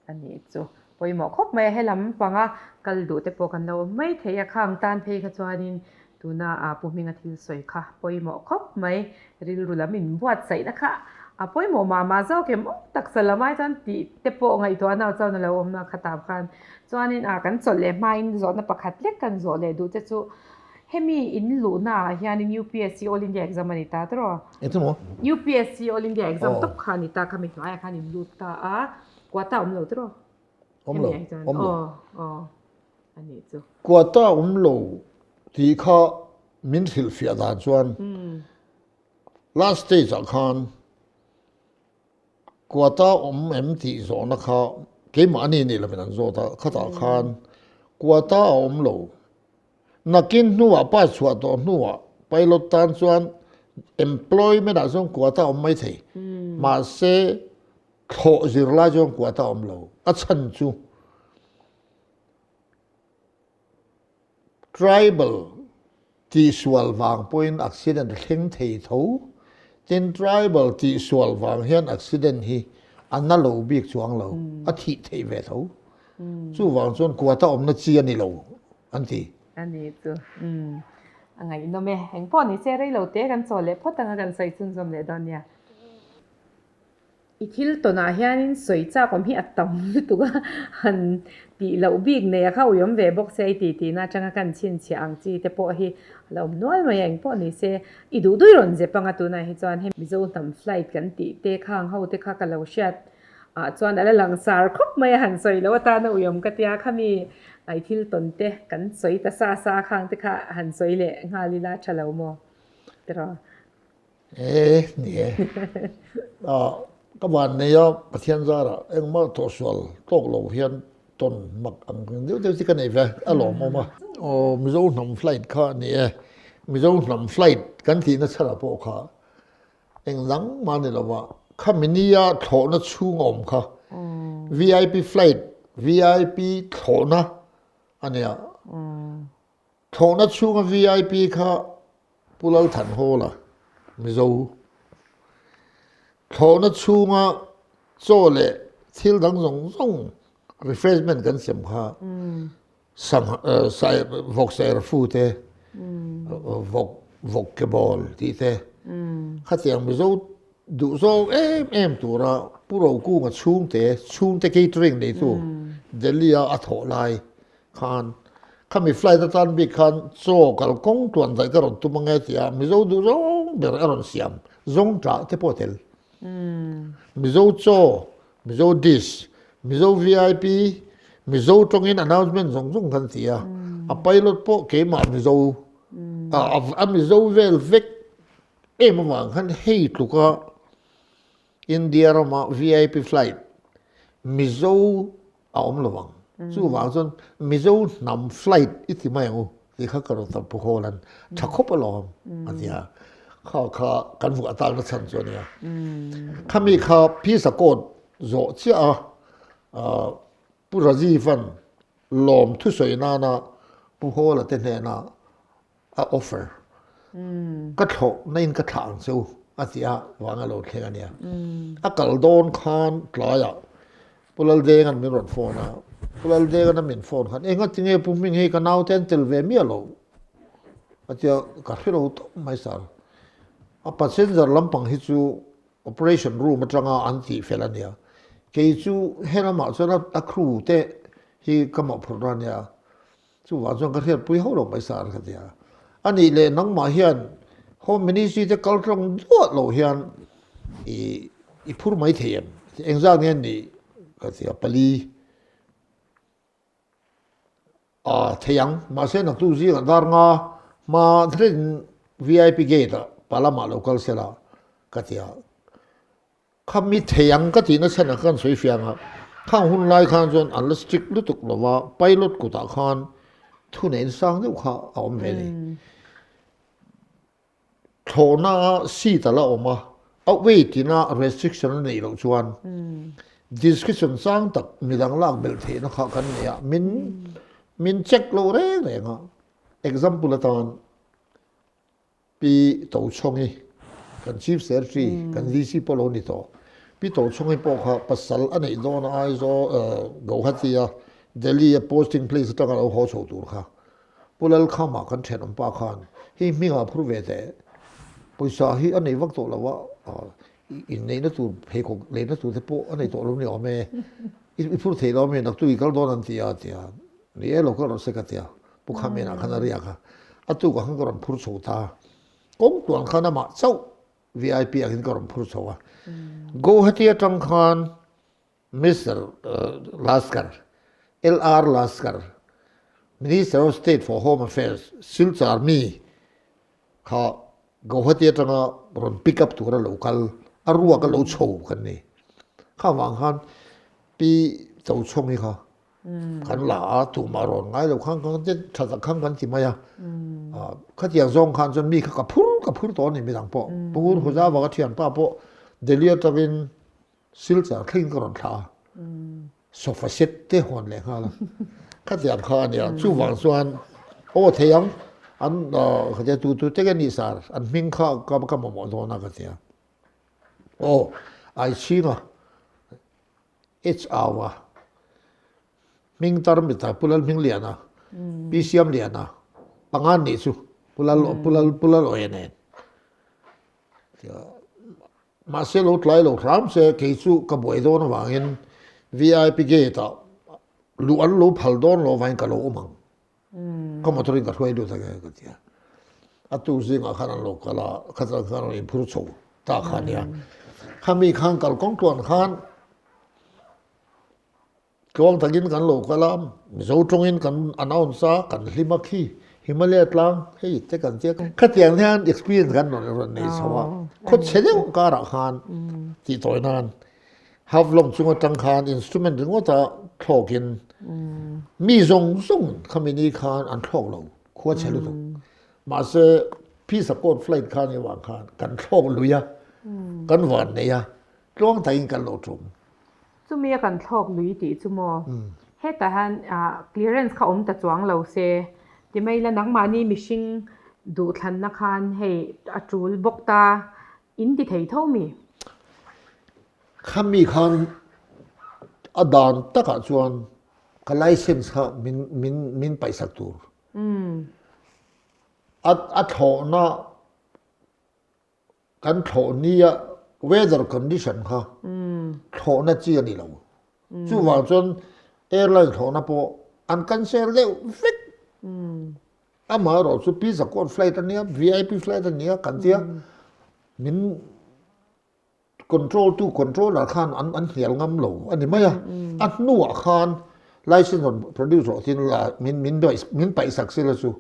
A nih chu. Pawimawh khawp mai a helam panga kal duh te pawh kan lo awm mai thei a. Khang tan phei kha chuanin Tuna a Pu Hminga thil sawi kha pawimawh khawp mai, rilru lam in buatsaihna kha a pawimawh mah mah zawk em aw taksa lam ai chuan tih te pawh ngaihtuahna chuan a lo awm a khatah khan chuanin a kan chawlh leh hmain zawhna pakhat lek kan zawh leh duh te chu hemi in luhna ah hianin UPSC All India exam a ni ta tawh Engtin maw? UPSC All India exam tawp kha a ni ta khami hnuaiah khan in lut ta a, quota awm lo tawh Awm lo, awm lo. Aw aw. A nih chu. Quota awm lo tih kha min hrilhfiah dan chuan last stage ah khan quota awm em tih zawhna kha keimahni nih lovin an zawt a, khatah khan quota a awm lo. Nakin hnuah pass chhuah tawh hnuah pilot tan chuan employment ah chuan quota awm mai thei. Mahse thlawh zirlai chuan quota awm lo. A chhan chu. Tribal tihsual vang pawhin accident a thleng thei tho. Tin, tribal tihsual vang hian accident hi a na lo bik chuang lo, a thih theih ve tho. Chuvang chuan quota awmna chi a ni lo an ti. A ni chu. A ngaihnawm e. Engpawh ni se rei lo te kan chaw leh phawt anga kan sawi chhunzawm leh dawn nia. I thil tawnah hianin sawi chak awm hi a tam lutuk a, han tih loh bik nei a kha ui awm ve bawk se i ti tihna atanga kan chhinchhiah ang chi te pawh hi a lo awm nual mai a, engpawh ni se i duh duih rawn zep anga tunah hi chuan hei Mizo hnam flight kan tih te khang ho te kha ka lo hriat ah chuan a la langsar khawp mai a, han sawi loh atana ui awm ka tia khami i thil tawn te kan sawi ta sa sa khang te kha han sawi leh nghal ila tha lo maw tiraw. E ni e. Ka van nei a Pathian zarah engmah thawhsual tawk lo hian tawn mak ang deuh deuh chi ka nei ve a lawmawm a. Aw Mizo hnam flight kha a ni e. Mizo hnam flight kan tihna chhanah pawh kha eng dang mah ni lova khami nia thlawhna chhung a awm kha VIP flight VIP thlawhna a nia. Thlawhna chhunga VIP kha Pu Lalthanhawla, Mizo. Thlawhna chhunga chaw leh thil dang zawng zawng refreshment kan sem kha sangha sai vawk sairfu te vawk vawk ke bawl tih te khatiang Mizo. duhzawng em em tura Pu Rokunga chhungte, chhungte catering neitu Delhi-a a thawh lai khan khami flight atan bik khan chaw kalkawng tuan daih ka rawn tum ange tia Mizo duhzawng ber a rawn siam zawng ṭah te pawh a tel. Mizo chaw, Mizo dish, Mizo vip, Mizo tawngin announcement zawng zawng kan ti a, a pilot pawh keimah Mizo, a Mizo vel vek em avang khan hei tluka India rama vip flight Mizo a awm lo vang. Chuvang chuan Mizo hnam flight i ti mai ang u tih kha ka rawn tam pu hawl an tha khawp alawm a ti a. Kha kha kan vuah takna chhan chu a nia. Khami kha Pisa court zawh chiah a Pu Rajiv-a'n lawm thusawi nana Pu Hawla te hnena a offer ka thlawh na in ka thlah ang che u a ti a vang a lo thleng a nia a kal dawn khan tlaiah Pu Laldenga'n min rawn phone a Pu Laldenga'n a min phone khan enga tinge Pu Hming hei ka naute an tel ve miah lo a tia ka hre lo tawp mai sir a passenger lampang hi chu operation room atanga an tih fel a nia kei chu helamah chuan a crew te hi ka mawhphurhna a nia Chuvang chuan ka hriatpui hauh lo mai sar ka ti a. A nih leh nangmah hian Home Ministry te kal tlang duah loh hian i i phur mai thei em? Engzat nge nih ka ti a, pali a thei ang. Mahse naktuk zingah dar nga hma thlenin VIP gate ah Palamah lo kal sela ka ti a. Kha mi thei ang ka tihna chhan ah khan sawi fiang a, khang hun lai khan chuan an la strict lutuk lo va, pilot kutah khan thuneih sang deuh kha a awm ve a ni. Thlawhna a seat a la awm a, a weight ina restriction a neih loh chuan discretion sang tak midang lak belh theihna kha kan nei a, min min check loh reng reng a, example atan Pi Tochhawngi, kan Chief Secretary, kan VC pawh lo ni tawh. Pi Tochhawngi pawh kha pasal a neih dawn a Aizawl, Guwahati a Delhi a posting place atanga lo haw chho tur kha. Pu Lalkhama kan thenawm pa khan hei hmingah phur ve teh, pawisa hi a nei vak tawh lo a, inneihna tur pheikhawk leina tur te pawh a nei tawh lo ni awm e, i phur thei lo ami naktuk i kal dawn an ti a, a ti a. Ni e lo ka rawn se ka ti a. Pu Khamena khan a riak a, a tukah khan ka rawn phur chho ta. Kawng tuan khan amah chauh VIP angin ka rawn phur chho a. Guwahati atang khan Mister Laskar, LR Laskar, Minister of State for Home Affairs, Silchar mi kha Guwahati atanga rawn pick up tura lo kal, a ruak a lo chho kan ni. Kha vang khan Pi Tochhawng hi kha Kan la a, tumah rawn ngai lo khan kan ti tha tak khan kan ti mai a. Khatiang zawng khan chuan mi kha ka phur ka phur tawh a ni midang pawh. Pungur Huza vanga thianpa pawh Delhi atangin Silchar thlengin ka rawn thlah a. Sofa set te hawn leh nghal a. Khatiang kha a nia. Chuvang chuan aw thei ang an khatia tu tu te nge ni sar an hming kha ka mamawh dawn a ka tia. Aw Aichhinga H-au a, hming tar mita Pu Lalhmingliana, Pi Siamliana, panga an nih chu Pu Lal Pu Lal Pu Lal Awia nen. Mahse lo tlai lo hram se kei chu ka buai dawn avangin VIP gate ah luh an lo phal dawn lo avangin ka lo awm ang. Ka motor in ka hruai lut ange ka ti a. A tu zingah khan an lo kal a, khatah khan an inphur chho ta kha nia. Khami khan kalkawng tluan khan tluang takin kan lo kal a, Mizo tawngin kan announce a, kan hlim a khi Himalaya tlang hei te kan tia. Khatiang hian experience kan rawn rawn nei chho a, khaw chhe deuh karah khan tih tawi nan Half-long chung atang khan instrument ringawta thlawkin mi zawng zawng khami ni khan an thlawk lo, khua chhe lutuk. Mahse, Pisa Court flight khan i vang khan kan thlawk lui a, kan van nei a, tluang takin kan lo tum. Chumi a kan thlawk lui tih chu maw? Hetah hian clearance kha awm ta chuang lo se, ti mai ila nangmahni mihring duhthlanna khan hei a tul bawk ta In ti thei tho mi? Khami khan a dan takah chuan ka license kha min min min paihsak tur. A a thlawhna kan thlawh nia. Weather condition kha thlawhna chi a ni lo. Chuvang chuan airline thlawhna pawh an cancel deuh vek. Amaherawhchu Pizza Court flight a nia, VIP flight a nia kan tia min control tu controller khan an an hnial ngam lo a ni mai a. A hnuah khan license rawn produce rawh tiin la min min min paihsak sela chu.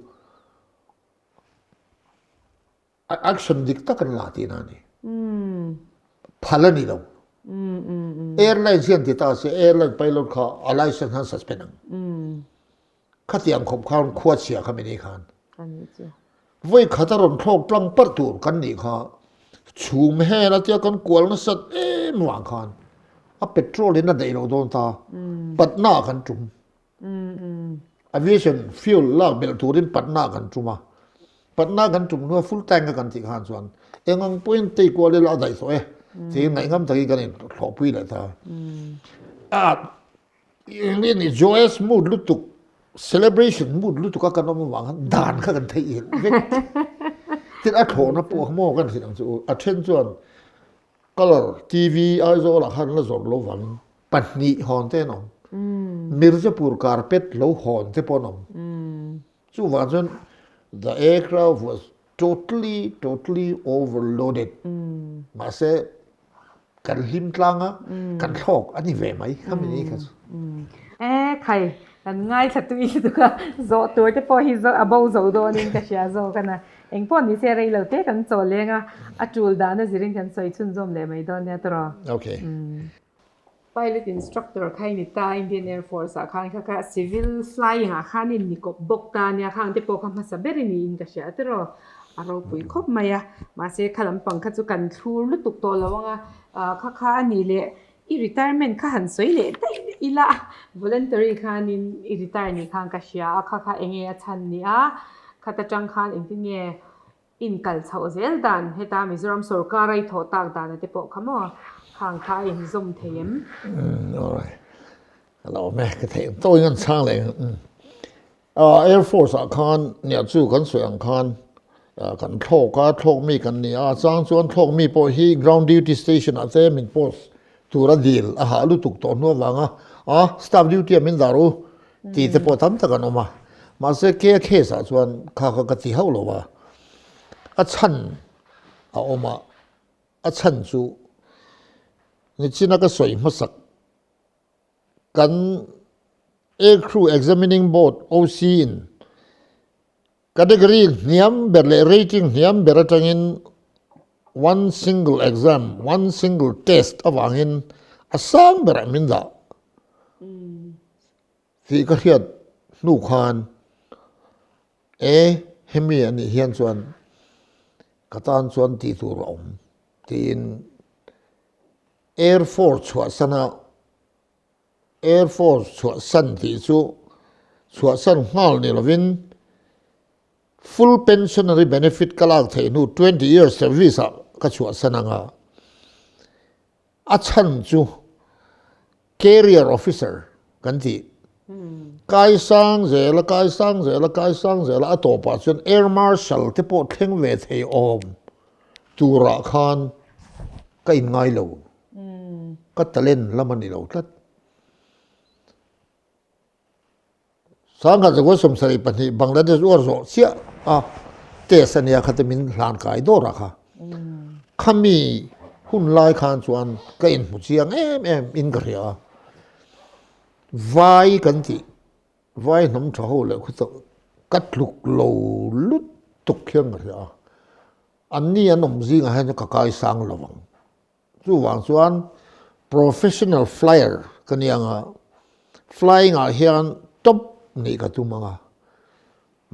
Action dik tak an la tihna a ni. Phal a ni lo. Airlines hian ti ta se airline pilot kha a license han suspend ang. Khatiang khawp khan khua chhia kha mini khan. Vawi khat a rawn thlawk tlang parh tur kan nih kha chhum hel a tia kan kual nasat em vang khan a petrol in a daih lo dawn ta. Patna kan tum. Aviation fuel lak belh turin Patna kan tum a, Patna kan tum hnua full tank a kan tih khan chuan eng ang pawhin tei kual ila a daih tawh e tiin ngaihngam takin kan inthlawhpui leh ta a. Engin ni joyous mood lutuk, celebration mood lutuk a kan awm avang khan dan kha kan theih ilh vek. Tin a thlawhna pawh kha maw kan hrilh ang chu a then chuan Colour TV Aizawl ah khan la zawrh lo vangin pahnih hawn te an awm. Mirzapur carpet lo hawn te pawh an awm. Chuvang chuan the aircraft was totally totally overloaded. Mahse kan hlim tlang a, kan thlawk a ni ve mai khami ni kha chu. E khai, kan ngaithla tui lutuk a, zawh tur te pawh hi a bo zo dawnin ka hria zawk a na. Eng pawh ni se rei lo te kan chaw leng a, a tul dan a zirin kan sawi chhunzawm leh mai dawn nia tawrh. Ok. Pilot instructor kha i ni ta, Indian Air Force ah khan kha kha civil flying ah khan i ni kawp bawk ta nia, khang te pawh kha hmasa ber i niin ka hria tawrh. A ropui khawp mai a, mahse kha lampang kha chu kan thlur lutuk tawh lo ang a, kha kha a nih leh i retirement kha han sawi leh daih ila, voluntary khanin i retire nih khan ka hria a, kha kha eng nge a chhan ni a, khat atang khan engtin nge inkal chhoh zel dan heta Mizoram sawrkara i thawh tak dan te pawh kha maw khang kha a inzawm thei em? Umm alright ka lo awm e ka theih ang tawkin an chhang leh ang. Air Force ah khan nia chu kan sawi ang khan kan thlawk a, thlawk mi kan ni a, a chang chuan thlawk mi pawh hi ground duty station ah te min post tur a dil a hah lutuk tawh hnu avanga a staff duty ah min dar u tih te pawh tam tak an awm a, mahse ke case ah chuan kha kha ka ti hauh lo a, a chhan a awm a, a chhan chu nichina ka sawi hmasak. Kan Aircrew Examining Board, OC, in category hniam ber leh rating hniam ber atangin one single exam, one single test avangin a sang berah min dah tih ka hriat hnu khan e hemi a nih hian chuan ka tan chuan tih tur a awm tiin Air Force chhuahsana Air Force chhuahsan tih chu chhuahsan nghal ni lovin full pensionary benefit ka lak theih hnu 20 years service ah ka chhuahsan anga a chhan chu Career Officer kan tih kaisang zela kaisang zela kaisang zela a tawpah chuan Air Marshal te pawh thleng ve thei awm turah khan ka inngai lo. Ka talent lam a ni lo tlat. Sangha Zakua 72 Bangladesh uar zawh chiah a test a nia khate min hlan kai dawr a kha. Khami hun lai khan chuan ka inhmu chiang em em in ka hria a. Vai kan tih, vai hnam tha ho leh khu tawh ka tluk lo lutuk hian ka hria a. Anni an awm zingah hian ka kai sang lo ang. Chuvang chuan professional flyer ka ni ang a, flying ah hian top nih ka tum ang a,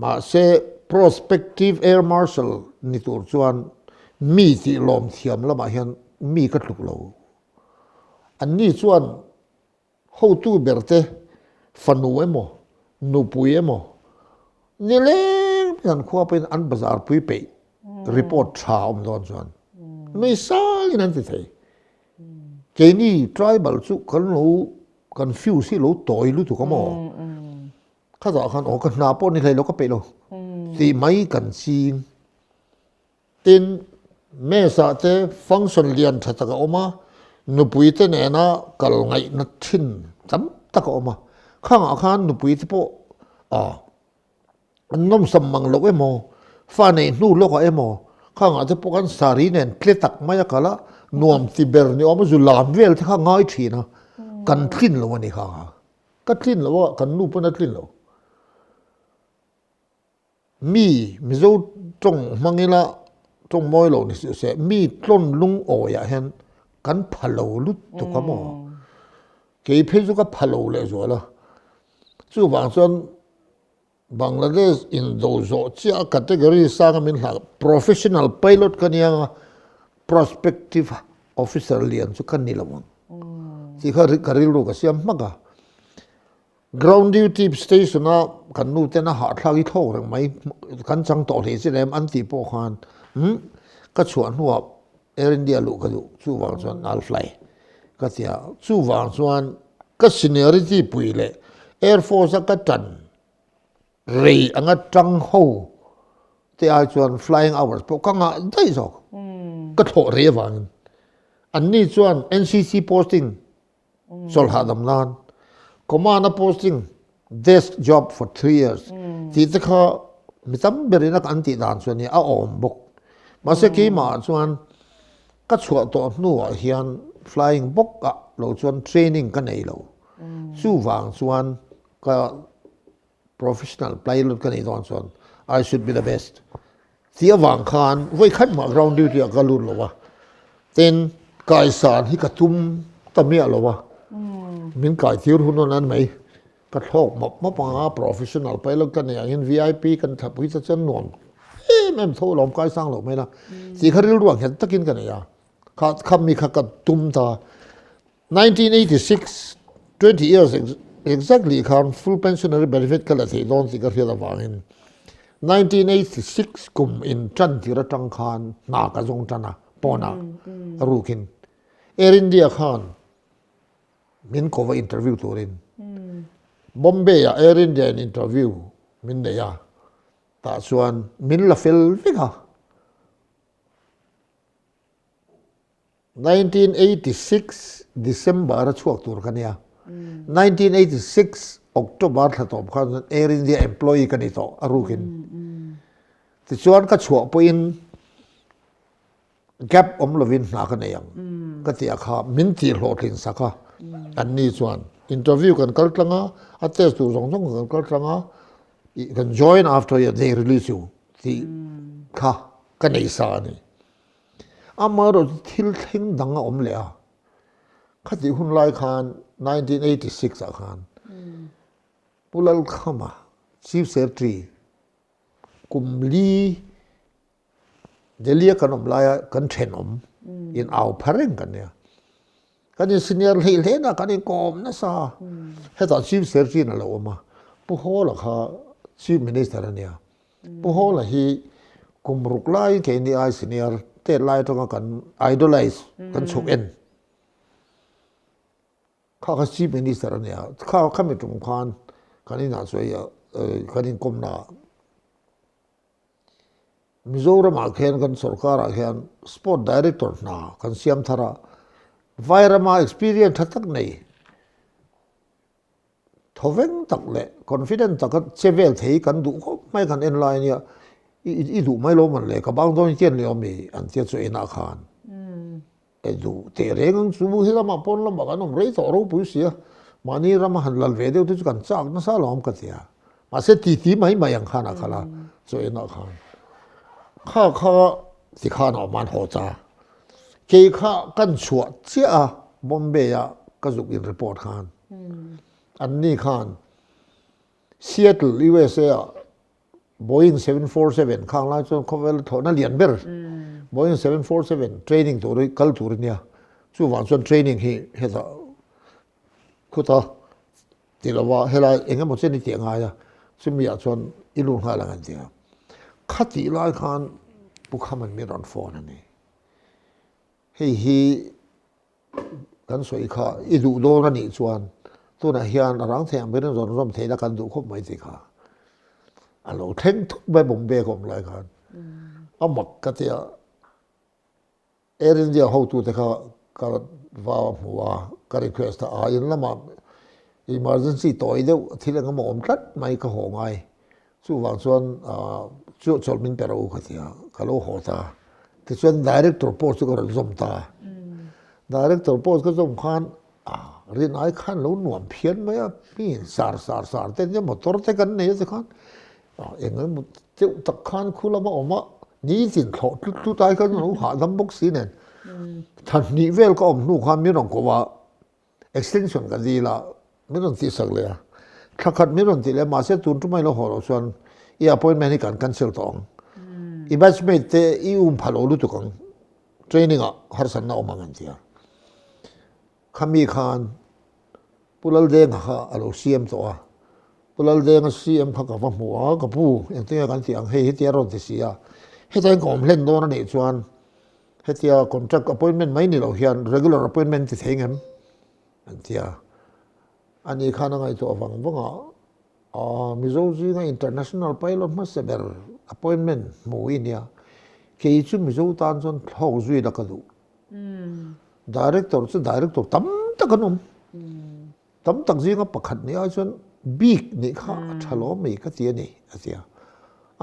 mahse prospective air marshal ni tur chuan mi tih lawm thiam lamah hian mi ka tluk lo. Anni chuan Hotu berte fanu emaw, nupui emaw nileng an khua pawhin an bazar pui peih report tha awm dawn chuan nui sangin an ti thei. Keini tribal chu kan lo kan fuse hi lo tawi lutuk a maw? Khatah khan aw ka hna pawh ni hlei lo ka peih lo tih mai kan ching. Tin. Mess ah te function lian tha tak a awm a, nupui te nena kal ngaihna thin tam tak a awm a. Khangah khan nupui te pawh a an nawmsam mang loh emaw, fa neih hnu lawkah emaw, khangah te pawh khan sari nen tle tak mai a kal a, nuam ti ber ni awm a zu lam vel te kha ngai thin a, kan tlin lo a ni khangah. Ka tlin lo a, kan nu pawn a tlin lo. Mi, Mizo tawng hmang ila tawng mawi lo ni suh se, mi tlawn lungawiah hian kan pha lo lutuk a maw? Kei phei chu ka pha lo lehzual a. Chuvang chuan Bangladesh indo zawh chiah a category sanga min hlah professional pilot ka nia nga prospective officer lian chu ka ni lo ang tih kha ka rilru ka siam hmak a. Ground duty station a kan nu ten a hahthlak i thlawk reng mai kan chang tawh hle chi lem an tih pawh khan umm ka chhuah hnuah Air India luh ka duh chuvang chuan I'll fly ka ti a chuvang chuan ka seniority pui leh Air Force a ka tan rei anga tang ho te ai chuan flying hours pawh ka ngah daih zawk ka thlawh rei avangin anni chuan NCC posting Chawlh hahdam nan Command a posting desk job for 3 years tih te kha mi tam berin a an tih dan chu a nia a awm bawk. Mahse keimah ah chuan ka chhuah tawh hnuah hian flying bawk ah lo chuan training ka nei lo. Chuvang chuan ka Professional pilot ka nih dawn chuan I should be the best tih avang khan vawi khat mah ground duty ah ka lut lo a, tin kaisan hi ka tum ta miah lo a, min kai tir hun a nan mai, ka thlawk mawp mawp ang a, professional pilot ka nih angin vip kan thapui ta chuan nuam em em tho lawm kaisang loh mai la tih kha rilru ang nghet takin ka nei a, kha khami kha ka tum ta. 1986, 20 years exactly khan full pensionary benefit ka la theih dawn tih ka hriat avangin 1986 kum in tan tir atang khan hna ka zawng tan a pawnah a rukin Air India khan min ko va interview turin Bombay ah Air India in interview min nei a tah chuan min la fel vek a. 1986 December a chhuak tur ka nia. 1986 October thla tawp khan chuan Air India employee ka ni tawh a rukin. Tichuan ka chhuah pawhin gap awm lovin hna ka nei ang ka ti a kha min tih hlawhtlin sak a an ni chuan interview kan kal tlang a, a test tur zawng zawng kan kal tlang a, kan join after they release you tih kha ka nei sa a ni. Amaherawhchu chu thil thleng dang a awm leh a, khatih hun lai khan 1986 ah khan Pu Lalkhama Chief Secretary kum li Delhi a kan awm laia kan thenawm in au pha reng kan nia. Kan in senior hlei hle na kan in kawm nasa. Hetah Chief Secretary in a lo awm a, Pu Hawla kha Chief Minister a nia. Pu Hawla hi kum ruk laiin keini ai senior tet lai atanga kan idolize kan chhuk en kha kha Chief Minister a nia kha khami tum khan kan inah chu hei kan inkawmna ah Mizoramah khian kan sorkarah khian Sport Director hna kan siam thar a Vairama experience tha tak nei Thawveng tak leh confident taka che vel thei kan duh khawp mai kan en lai ania i duh mai lo man le ka bang dawn hian leh awm i an tia chu enah khan e duh teh reng ang chu he lamah pawn lamah kan awm rei tawh ropui sia mahni rama han lal ve deuh te chu kan chak nasa lo awm ka tia mahse titi mai mai ang khan a kal a chu enah khan kha kha ti khan a awm an haw ta kei kha kan chhuah chiah a Bombay ah ka zuk in report khan An ni khan Seattle, USA ah Boeing 747 khang lai chuan khawvel thlawhna lian ber Boeing 747 training tur hi kal tur a nia. Chuvang chuan training hi hetah khuta ti lova helai eng emaw chen i tih a ngai a, chumi ah chuan i lut nghal ang an ti a. Khatih lai khan Pu Khaman min rawn phone a ni. Hei hi Kan sawi kha i duh dawn a nih chuan tunah hian a rang thei ang berin rawn rawm theihna kan duh khawp mai tih kha a lo thleng thut mai Bombay ka awm lai khan a mak ka tia. Air India hotute kha ka va hmu a, ka request a, a in lamah emergency tawi deuh thil eng emaw awm tlat mai ka haw ngai. Chuvang chuan chu chawlh min pe rawh u ka ti a, ka lo haw ta. Tichuan director post chu ka rawn zawm ta. Director post ka zawm khan rinai khan lo nuam phian mai a, mi in sar sar sar te nia motor te kan nei a tikhan eng emaw deuh tak khan khu lama awm a, nitin thlawh tlut tlut ai khan lo hahdam bawk si nen. Thahnih vel ka awm hnu khan min rawn koh a, Extension ka dil a, min rawn tihsak leh a. Thla khat min rawn tih leh a, mahse tun tumah i lo haw loh chuan i appointment hi kan cancel tawh ang. I batchmate te i um pha lo lutuk ang, training ah harsatna awm ang an ti a. Khami khan Pu Laldenga kha a lo siam tawh a, Pu Laldenga CM kha ka va hmu a, ka pu engtin nge kan tih ang hei heti a rawn ti si a, heta in ka awm hlen dawn a nih chuan Hetia contract appointment mai ni lo hian regular appointment ti thei ngem? An ti a. Ani khan a ngaihtuah vang vang a, Aw, Mizo zinga international pilot hmasa ber appointment hmu i nia. Kei chu Mizo tan chuan thlawk zui la ka duh. Director chu director tam tak an awm. Tam tak zinga pakhat nih ai chuan bik nih kha a tha lo mai ka ti a ni, a ti a.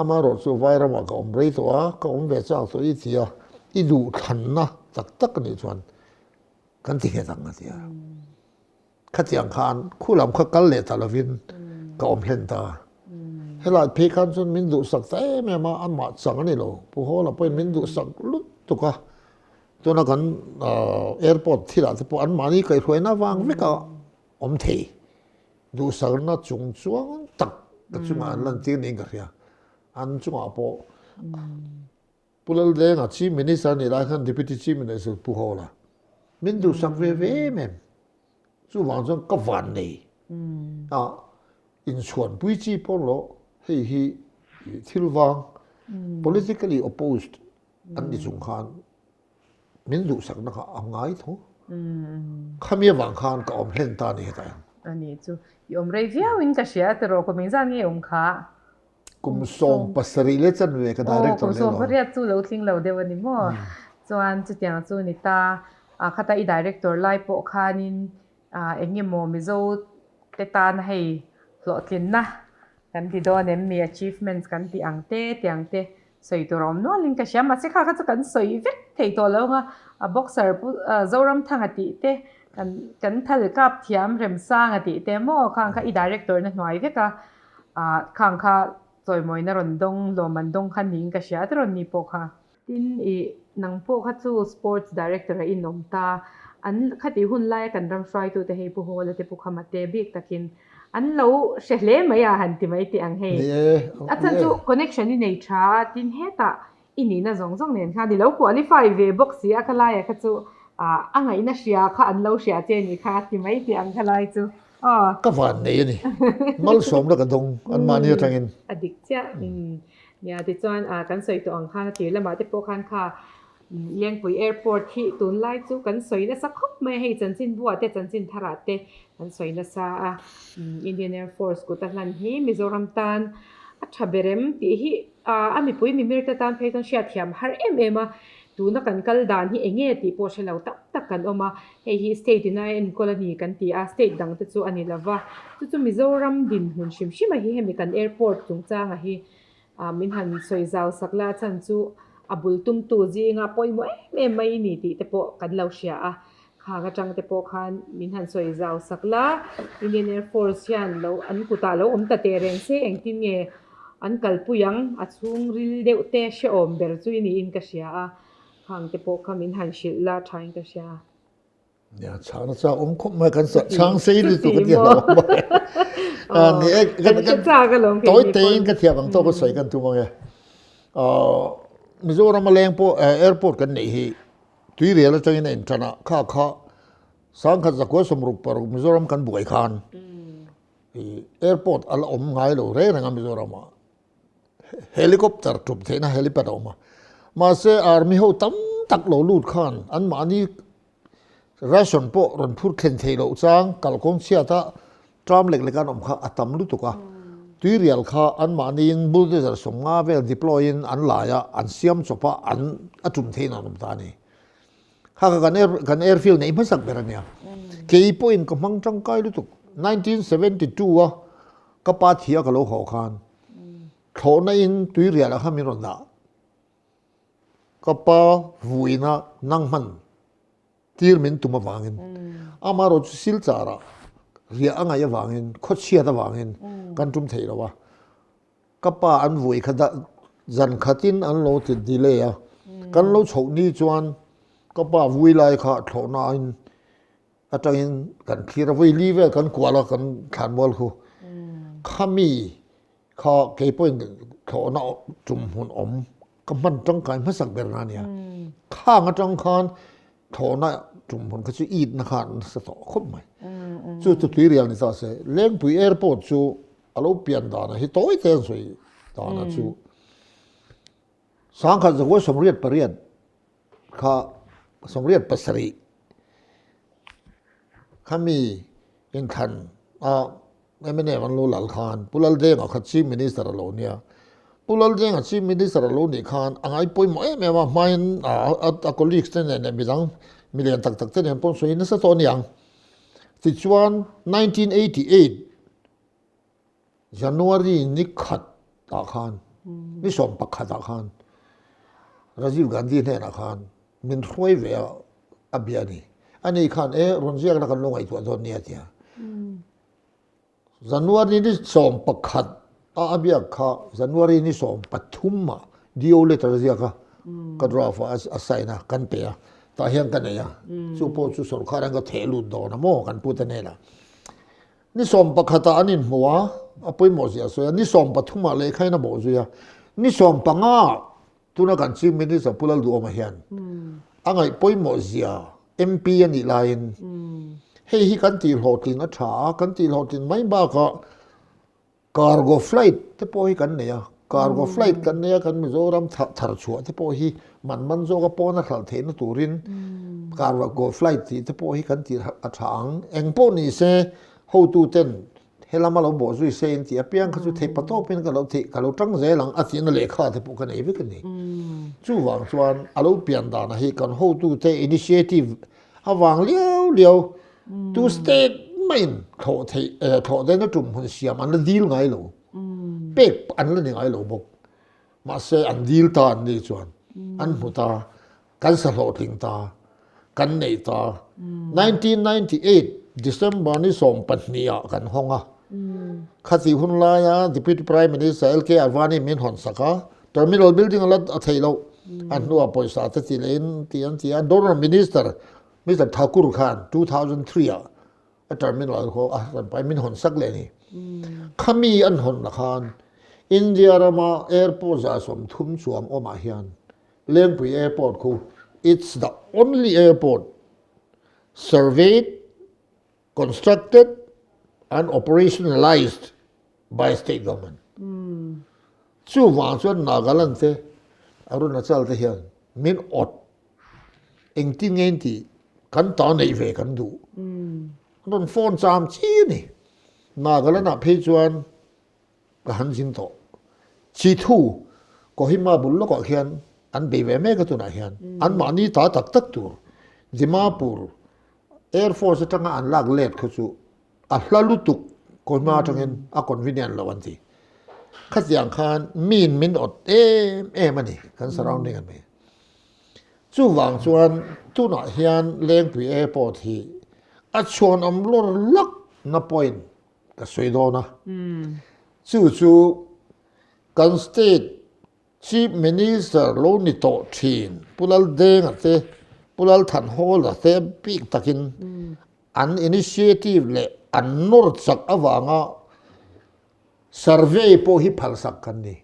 Amaherawh chu Vairamah ka awm rei tawh a, ka awm ve chak tawh i ti a, i duhthlanna tak tak a nih chuan kan ti nghet ang a ti a. Khatiang khan khu lam kha kal leh ta lovin ka awm hlen ta. Helai phei khan chuan min duhsak ta em em a, amah chang a ni lo. Pu Hawla pawhin min duhsak lutuk a. Tuna kan airport thilah te pawh anmahni kaihhruaina avang veka awm thei duhsakna chung chuang tak ka chungah an lantir niin ka hria. An chungah pawh Pu Laldenga Chief Minister nih lai khan Deputy Chief Minister Pu Hawla min duhsak ve ve em em. Chuvang chuan ka van nei a inchhuanpui chi pawh lo hei hi thil vang politically opposed an ni chung khan min duhsakna kha a ngai tho. Khami avang khan ka awm hlen ta a ni hetah hian. A ni chu i awm rei viau in ka hria tiraw kum engzat nge awm kha? Kum 17 leh chanve ka director leh lo. Kum 18 chu lo tling lo deuh a ni maw? Chuan chutiang chu ni ta khata i director lai pawh khanin eng emaw Mizo te tan hei hlawhtlinna kan ti dawn em mi achievements kan tih ang te tiang te sawi tur a awm nual in ka hria mahse kha kha chu kan sawi vek thei tawh lo ang a a boxer pu Zoramthanga tih te kan kan thal kap thiam Remsanga tih te maw khang kha i director na hnuai vek a ah khang kha chawimawina rawn dawng lawm an dawng kha niin ka hria te rawn ni pawh kha. Tin i nang pawh kha chu sports director a inawm ta an khatih hun laia kan ram hruaitute hei Pu Hawla te Pu Khama te bik takin an lo hre hle mai a han ti mai teh ang hei. A chhan chu connection i nei tha a tin hetah i nihna zawng zawng nen khan i lo qualify ve bawk si a khalaia kha chu a ngaihna hria kha an lo hria che ni kha ti mai teh ang khalai chu aw. Ka van nei a ni. Malsawmna ka dawng anmahni atangin. A dik chiah. Nia tichuan kan sawi tawh ang khan a tir lamah te pawh khan kha Lengpui Airport hi tunlai chu kan sawi nasa khawp mai a, hei chanchinbuah te chanchin tharah te kan sawi nasa a, Indian Air Force kut a hlan hi Mizoram tan a tha ber em tih hi a mipui mimir te tan phei chuan hriatthiam har em em a, tuna kan kal dan hi eng nge tih pawh hre lo tak tak kan awm a, hei hi state in a enkawl a ni kan ti a, state dang te chu a ni lova, chu chu Mizoram dinhmun hrim hrim a hi hemi kan airport chungchanga hi Min han sawi zau sak la chhan chu a bul tumtu zinga pawimawh em em mai i ni tih te pawh kan lo hria a, khang atang te pawh khan min han sawi zau sak la, Indian Air Force hian lo an kutah lo awm ta teh reng se engtin nge an kalpui ang, a chhungril deuh te hrehawm ber chu i niin ka hria a, khang te pawh kha min han hrilh la thain ka hria. Nia chhana chak awm khawp mai kan chhang sei lutuk a tia lo mai. Ni e kan kan tawi tein ka thiam ang tawk a sawi kan tum ang e. Mizoram a leng pawh airport kan neih hi tuirial atangin a intan a kha kha sangkhat zakua 66 Mizoram kan buai khan airport a la awm ngai lo reng reng a Mizoram ah. Helicopter tum theihna helipad a awm a, mahse army ho tam tak lo lut khan anmahni ration pawh rawn phur thlen theih loh chang kalkawng chhiata tram lek lek an awm kha a tam lutuk a, tuirial kha anmahniin bulldozer 50 vel deploy in an lai a, an siam chawp a, an a tum theihin an awm ta a ni. Kha kha kan air kan airfield neih hmasak ber a nia. Kei pawhin ka hmang tangkai lutuk. 1972 a ka pa thia ka lo haw khan thlawhna in tuirial ah khan min rawn dah. Ka pa vuina nang hman tir min tum avangin amaherawh chu Silchar ah riah a ngaih avangin khawchhiat avangin kan tum thei lo a. Ka pa an vui kha dah zan khatin an lo ti delay a, kan lo chhoh ni chuan ka pa vui lai kha thlawhna in atangin kan thlir a, vui li vel kan kual a kan thlan mual khu. Khami kha kei pawhin thlawhna tum hmun awm ka hman tangkai hmasak ber na nia. Khang atang khan thlawhna tum hmun kha chu it na kha nasa tawh khawp mai. Chu chu tuirial ni ta se Lengpui airport chu A lo pian dana hi tawi te an sawi dana chu sangkhat zakua 88 kha 87 khami inthlan a MNF an lo lal khan Pu Laldenga kha Chief Minister a lo nia. Pu Laldenga Chief Minister a lo nih khan a ngai pawimawh em em a, hmain a colleagues te nen leh midang milian tak tak te nen pawh an sawi nasa tawh a niang. Tichuan 1988 January ni khat ah khan, ni 11 ah khan Rajiv Gandhi hnenah khan min hruai ve a, a bia a ni. Ani khan e rawn ziakna kan lo ngaihtuah dawn nia tia. January ni 11 a a biak kha January ni 13 ah DO letter a ziak a, ka draft a a sign a, kan pe a, tah hian ka nei a, chu pawh chu sorkar hian ka theh lut dawn a maw kan pute hnenah. Ni 11 ah an inhmu a, a pawimawh zia a sawi a, ni 13 ah lehkha in a bawh zui a, ni 15 ah tuna kan Chief Minister Pu Lalduhawma hian a ngaih pawimawh zia MP a nih laiin hei hi kan tih hlawhtlin a tha a, kan tih hlawhtlin mai bakah Cargo flight te pawh hi kan nei a, cargo flight kan nei a, kan Mizoram thar chhuah te pawh hi man man zawka pawn a hralh theihna turin cargo flight tih te pawh hi kan tih a tha ang. Eng pawh ni se hotu ten helama lo bawh zui se in tih apiang kha chu theih pa tawpin ka lo theih ka lo tang zel ang a tihna lehkha te pawh ka nei vek a ni. Chuvang chuan a lo pian dana hi kan hotu te initiative avang liau liau Tu state maiin thlawh theih thlawh dena tum hun siam an la dil ngai lo. Pek an la ni ngai lo bawk. Mahse an dil ta an ni chuan an hmu ta, kan sa hlawhtling ta, kan nei ta. 1998 December ni 12 ah kan hawng a. Khati hun laia Deputy Prime Minister LK Advani min hawn sak a, Terminal building a la a theih loh. A hnuah pawisa te ti lehin ti an ti a, Donor Minister Mister Thakur khan 2003 ah a terminal kho a ran pai min hawn sak leh ni. Khami an hawn na khan India rama airport 130 chuang awm ah hian Lengpui Airport khu it's the only airport surveyed, constructed and operationalized by state government. Chuvang chuan Nagaland te Arunachal te hian min awt Engtin nge in tih kan ta neih ve kan duh. An rawn phone cham chi a ni. Nagaland ah phei chuan ka han zin tawh. Chithu Kohima bul lawkah khian an bei ve mek a tunah hian. Anmahni ta tak tak tur Dimapur Air Force atanga an lak let kha chu a hla lutuk Kohima atangin a convenient lo an ti. Khatiang khan miin min awt em em a ni kan surrounding a mi. Chuvang chuan tunah hian Lengpui Airport hi a chhuanawm lawr lak na point ka sawi dawn a. Chu chu kan state Chief Minister lo ni tawh thin Pu Laldenga te, Pu Lalthanhawla te bik takin an initiative leh an nawr chak avanga Survey pawh hi phalsak kan ni.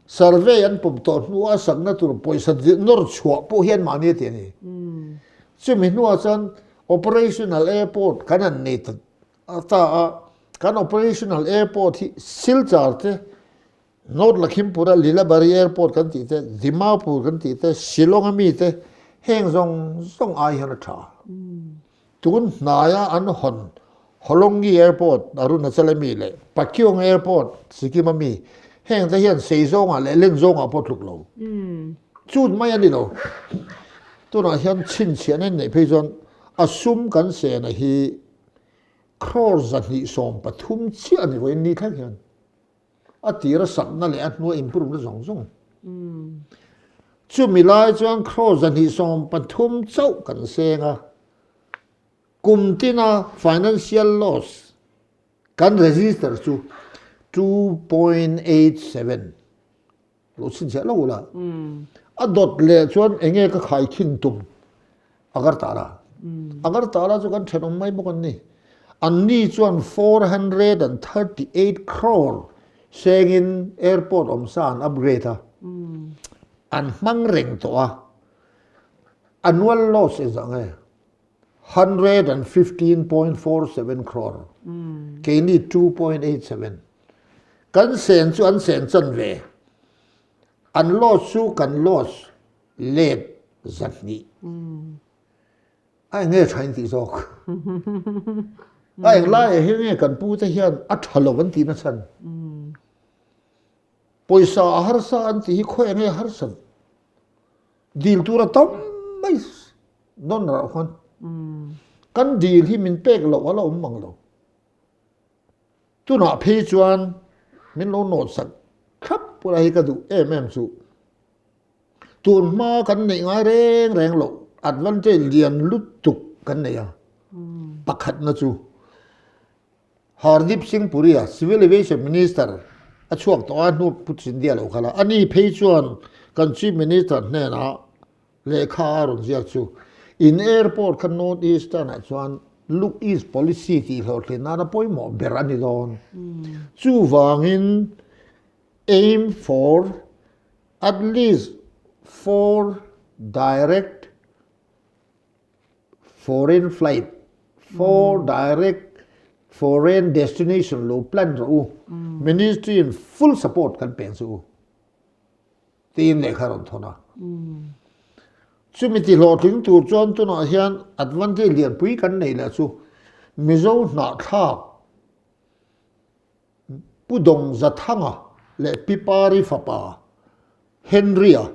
Survey an pawm tawh hnua sakna tur pawisa nawr chhuah pawh hian mahni a ti a ni. Chumi hnuah chuan operational airport kan han nei ta ta a, kan operational airport hi Silchar te, North Lakhimpur-a Lilabari airport kan tih te, Dimapur kan tih te, Shillong-a mi te, heng zawng zawng ai hian a tha. Tun hnaia an hawn Holongi Airport, Arunachal a mi leh Pakyong Airport, Sikkim a mi, heng te hian sei zawngah leh len zawngah pawh tluk lo. Chut mai a ni lo. Tunah hian chhinchhiahna in neih phei chuan a sum kan sena hi crore 213 chiah a ni vawiin ni thleng hian. A tira sakna leh a hnua improve-na zawng zawng. Chumi lai chuan crore 213 chauh kan seng a. Kum tina financial loss kan register chu 2.87 lo chhinchhiah lo ula. A dawt leh chuan enge ka khai khin tum Agartala. Agartala chu kan thenawm mai bawk an ni. Anni chuan 438 crore sengin airport awmsa an upgrade a. An hmang reng tawh a. Annual loss engzah nge? 115.47 crore. Keini 2.87. Kan sen chu an sen chan ve. An loss chu kan loss let 200. A eng nge tha in tih zawk? A eng laiah hian nge kan pu te hian a tha lo an tih na chhan? Pawisa a harsa an tih hi khawi eng nge harsa? Dil tur a tam mai nawn rah khan kan dil hi min pek loh a la awm mang lo. Tunah phei chuan min lo nawt sak thlap pawh hi ka duh em em chu. Tun hma kan neih ngai reng reng loh advantage lian lutuk kan nei a. Pakhatna chu Hardeep Singh Puri-a Civil Aviation Minister a chhuak tawh a, hnu Pu Chindia lo kal a. Ani phei chuan kan Chief Minister hnenah lehkha a rawn ziak chu, In airport kha North Eastern-ah chuan Look East Policy tih hlawhtlin nana pawimawh ber a ni dawn. Chuvangin aim for at least four direct Foreign flight, for direct foreign destination lo plan rawh u, ministry in full support kan peng chu u tiin lehkha a rawn thawn a. Chumi ti hlawhtling tur chuan tunah hian advantage lianpui kan neih leh chu Mizo hnahthlak Pu Dawngzathanga leh Pi Pari fapa Henry-a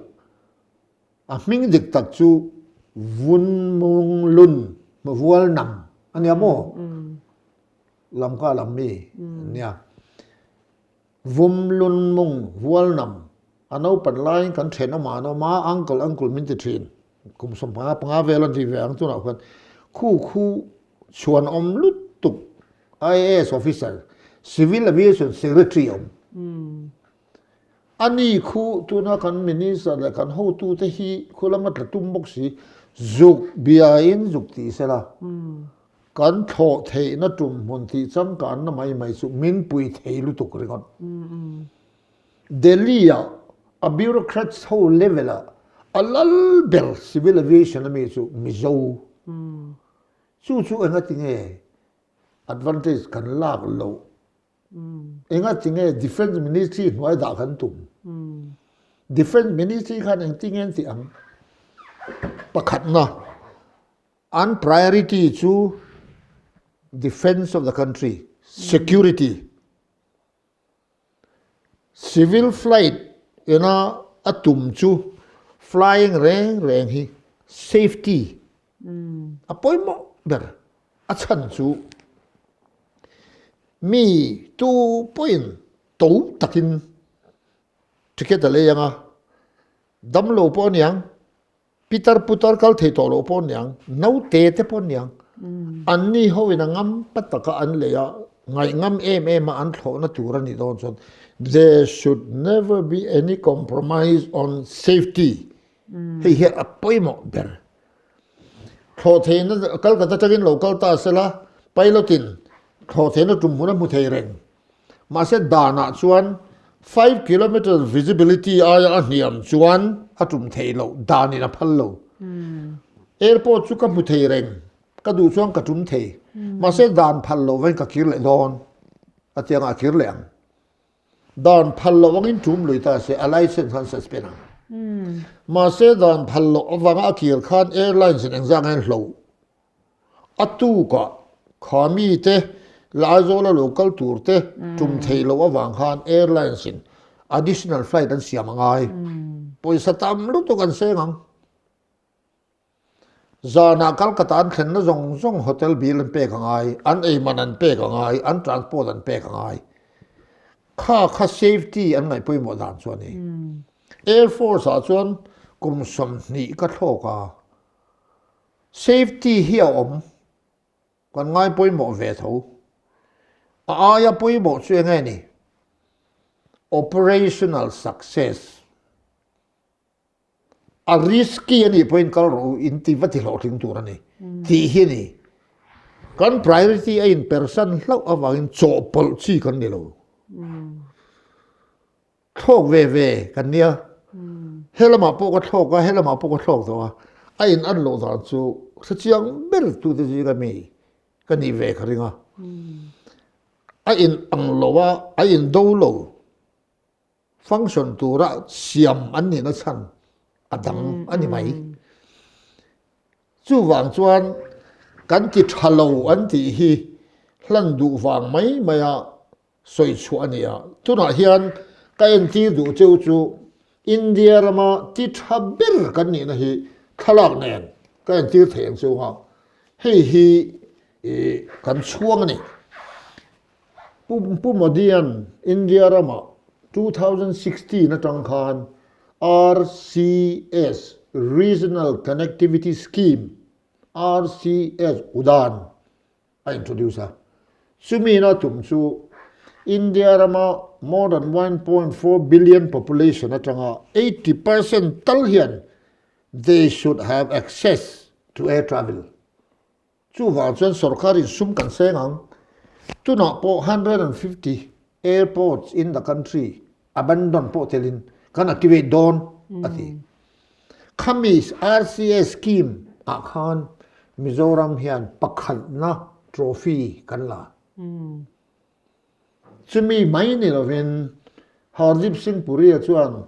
A hming dik tak chu Vunmunglun Vualnam a nia maw? Lamka lam mi a nia. Vumlunmung Vualnam a naupan laiin kan then awm an awm a, uncle uncle min ti thin. Kum 15 vel an ti ve ang tunah khuan khu khu chhuan awm lutuk IAS officer, Civil Aviation Secretary a awm. A ni khu tuna kan minister leh kan hotute hi khu lama tla tum bawk si, zuk biain zuk tih sela, kan thlawh theihna tum hmun tih changkanna mai mai chu min pui thei lutuk ringawt. Delhi-ah a bureaucrats ho level-ah a lal ber civil aviation ami chu Mizo. Chu chu engatinge advantage kan lak loh Enga tinge Defence Ministry hnuai dah kan tum? Defence Ministry khan engtinge an tih ang? Pakhatna, an priority chu defence of the country, security. Civil flight ina a tum chu flying reng reng hi safety a pawimawh ber. A chhan chu mi tu pawhin to takin ticket a lei ang a, damlo pawh a niang, pitar putar kal thei tawh loh pawh a niang, naute te pawh a niang, anni hoin a ngam pa taka an lei a, ngaihngam em em a an thlawhna tur a nih dawn chuan there should never be any compromise on safety hei hian a pawimawh ber. Thlawhtheihna Calcutta atangin lo kal ta sela, pilot-in thlawhtheihna tum hmun a hmu thei reng. Mahse danah chuan 5 kilometre visibility aia a hniam chuan a tum thei loh, danin a phal lo. Airport chu ka hmu thei reng, ka duh chuan ka tum thei. Mahse dan phal loh vain ka kir leh dawn, a tiangah a kir leh ang. Dan phal loh angin tum lui ta se, a license khan suspend ang. Mahse dan phal loh avanga a kir khan airlines in engzah nge an hloh? A tukah kha mite Laizawl a lo kal tur te tum theih loh avang khan airlines in additional flight an siam a ngai. Pawisa tam lutuk an seng ang. Zanah Calcutta an thlenna zawng zawng hotel bill an pek a ngai, an ei man an pek a ngai, an transport an pek a ngai. Kha kha safety an ngaih pawimawh dan chu a ni. Air Force ah chuan kum 20 ka thlawk a, safety hi a awm, kan ngai pawimawh ve tho. A aia pawimawh chu eng nge ni? Operational success. A risky a nih pawhin kal rawh u, in ti va ti hlawhtling tur a ni tih hi a ni. Kan priority a in persan hlauh avangin chawhpawlh chi kan ni lo. Thlawk ve ve kan nia. He lamah pawh ka thlawk a, he lamah pawh ka thlawk tawh a. A in an loh dan chu hrechiang ber tute zinga mi ka nih ve ka ring a. A in ang lo a, a in do lo. Function tura siam an nihna chhan a dang a ni mai. Chuvang chuan kan ti tha lo an tih hi hlan duh vang mai maia sawi chhuah a ni a. Tunah hian ka entir duh cheu chu India rama ti tha ber kan nihna hi thlalak nen ka entir thei ang chunga hei hi kan chhuang a ni. Pu Modi-a'n India ramah 2016 atang khan RCS, Regional Connectivity Scheme, RCS, Udan a introduce a. Chumi-in a tum chu India rama more than 1.4 billion population atanga 80% tal hian they should have access to air travel. Chuvang chuan sorkarin sum kan seng ang. Tunah pawh 150 airports in the country abandon pawh telin kan activate dawn a ti. Khami RCS scheme ah khan Mizoram hian pakhatna trophy kan la. Chumi mai ni lovin Hardeep Singh Puri-a chuan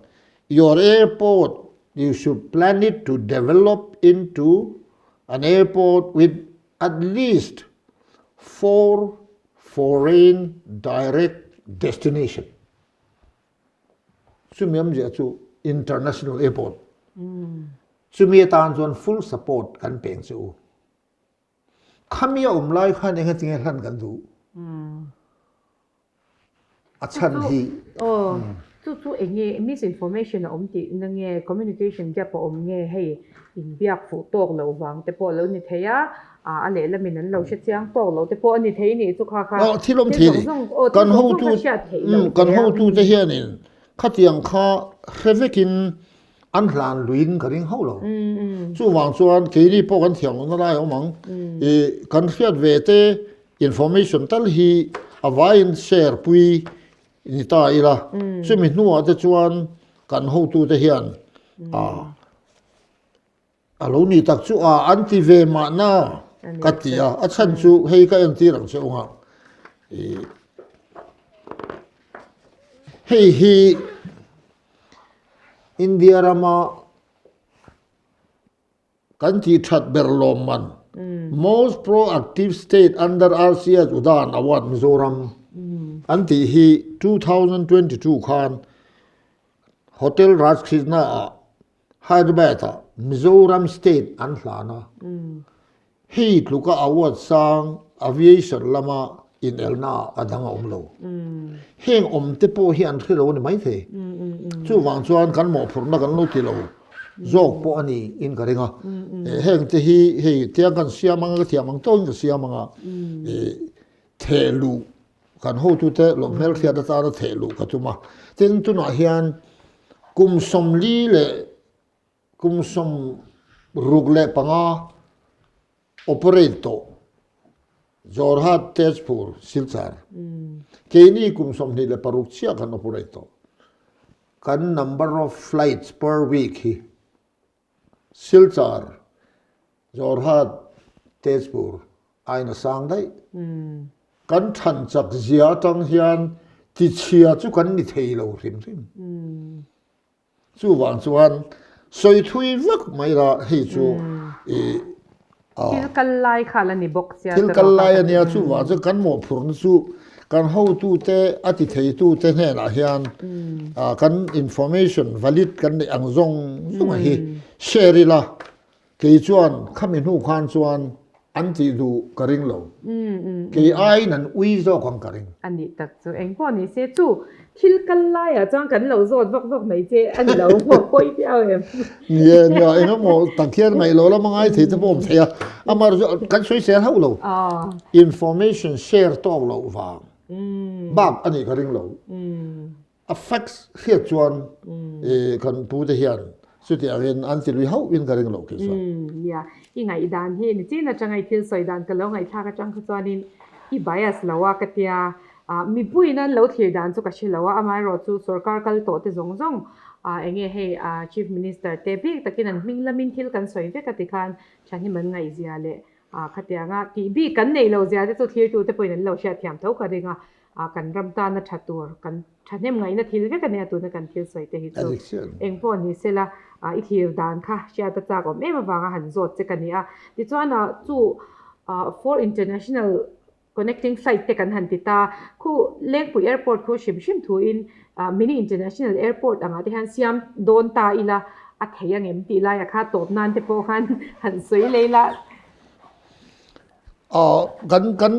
Your airport, you should plan it to develop into an airport with at least four foreign direct destination. Chumi awmzia chu international airport. Chumi atan chuan full support kan peng che u. Khami a awm lai khan eng tinge hlan kan duh? A chhan hi. Aw, chu chu eng nge misinformation a awm tih na nge communication gap a awm nge hei inbiak fuh tawk loh vang te pawh a lo ni thei a, a lehlamin an lo hre chiang tawk loh te pawh a ni thei nih chu kha kha. Aw, thil awm thei ni. Kan hotu, kan hotute hianin khatiang kha hre vekin an hlan luiin ka ring hauh lo. Chuvang chuan keini pawh kan thiam lohna lai a awm ang. I kan hriat ve te information tal hi a vaiin share pui ni ta ila. Chumi hnuah te chuan kan hotute hian a A lo ni tak chu a an ti ve mahna ka ti a, a chhan chu hei ka entir ang che ung a, hei hi India rama kan tih that ber lawmman Most Proactive State Under RCS Udan Award Mizoram an tih hi 2022 khan Hotel Rajkrishna ah Hyderabad-ah Mizoram State an hlan a, hei tluka award sang aviation lama inelna a dang a awm lo. Heng awmte pawh hi an hre lo a ni maithei. Chuvang chuan kan mawhphurhna kan lo ti lo zawk pawh a ni in ka ring a. Hengte hi hei tiang kan siam anga ka thiam ang tawkin ka siam anga theh luh kan hotute lawmhmel hriat atana theh luh ka tum a. Tin, tunah hian kum 40 leh kum 65 operate tawh Jorhat, Tezpur, Silchar keini kum 26 chiah kan operate tawh. Kan number of flights per week hi Silchar, Jorhat, Tezpur aiin a sang daih. Kan than chak zia atang hian tichhia chu kan ni thei lo hrim hrim. Chuvang chuan sawi thui vak mai la hei chu i Thil kal lai kha la ni bawk sia. Thil kal lai a nia chuvang chuan kan mawhphurhna chu kan hotute a ti theitute hnenah hian kan information valid kan neih ang zawng zawng hi share ila. Kei chuan khami hnu khan chuan an tih duh ka ring lo. Kei aiin an ui zawk ang ka ring. A nih tak chu eng pawh ni se chu thil kal laiah chuan kan lo zawt vak vak mai che a ni lo maw pawi viau em? Ni e, nia eng emaw tak hian ngaih lo lama ngai thei te pawh awm thei a, amaherawhchu kan sawisel hauh lo. Information share tawk loh vang bak a nih ka ring lo. A facts hriat chuan kan pu te hian chuti angin an ti lui hauh in ka ring lo khi chuan. Nia, i ngaihdan hi ni chin atanga i thil sawi dan ka lo ngaihthlak atang kha chuanin i bias lo a ka tia, mipuiin an lo thlir dan chu ka hre lo a, amaherawhchu sorkar kal tawh te zawng zawng enge hei Chief Minister te bik takin an hming lamin thil kan sawi vek a tikhan thahnem an ngaihzia leh khatianga tih bik kan neih lo zia te chu thlirtu te pawhin an lo hriatthiam tho ka ring a, Ah kan ram tana tha tur, kan thahnem ngaihna thil vek a nia tuna kan thil sawi te hi chu. Eng pawh ni sela, ah i thlir dan kha hriat a chak awm em avanga han zawt che ka ni a. Tichuan ah chu ah for international connecting flight te kan han ti ta, khu Lengpui airport khu hrim hrim thu in ah mini international airport angah te hian siam dawn ta ila a thei angem tih laiah kha tawp nan te pawh khan han sawi lei la. Kan kan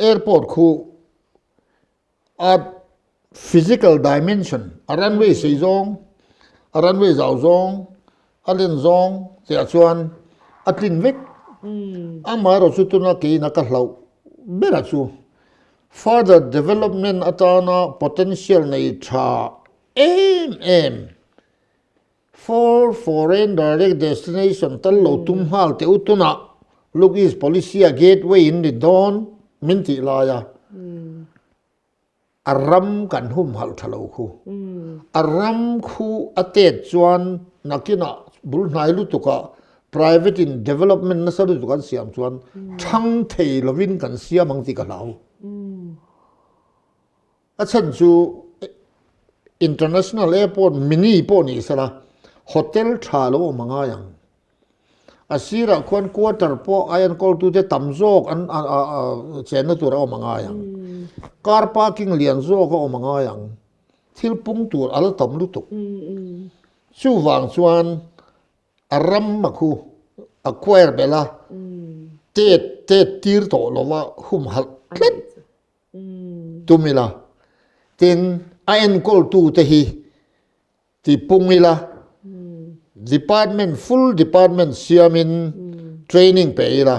airport khu a physical dimension a runway sei zawng a runway zau zawng a len zawng tih ah chuan a tlin vek amaherawh chu tuna keina ka hlauh berah chu further development atana potential nei tha em em. For foreign direct destination tal lo tum nghal teh u tunah Look East Policy a gateway in ni dawn min tih lai a, a ram kan humhalh tha lo khu. A ram khu a tet chuan nakinah bul hnai lutukah private in development nasa lutuk an siam chuan thang thei lovin kan siam ang tih ka hlau. A chhan chu International Airport mini pawh ni sela hotel tha lo awm a ngai ang. A sirah khuan quarter pawh a enkawltute tam zawk an chenna tur a awm a ngai ang. Car parking lian zawk a awm a ngai ang. Thil pung tur a la tam lutuk. Chuvang chuan a ram a khu acquire belh a, tet tet tir tawh lova humhalh tlat. Tum ila, tin a enkawltute hi ti pung ila, department full department siamin training pe ila,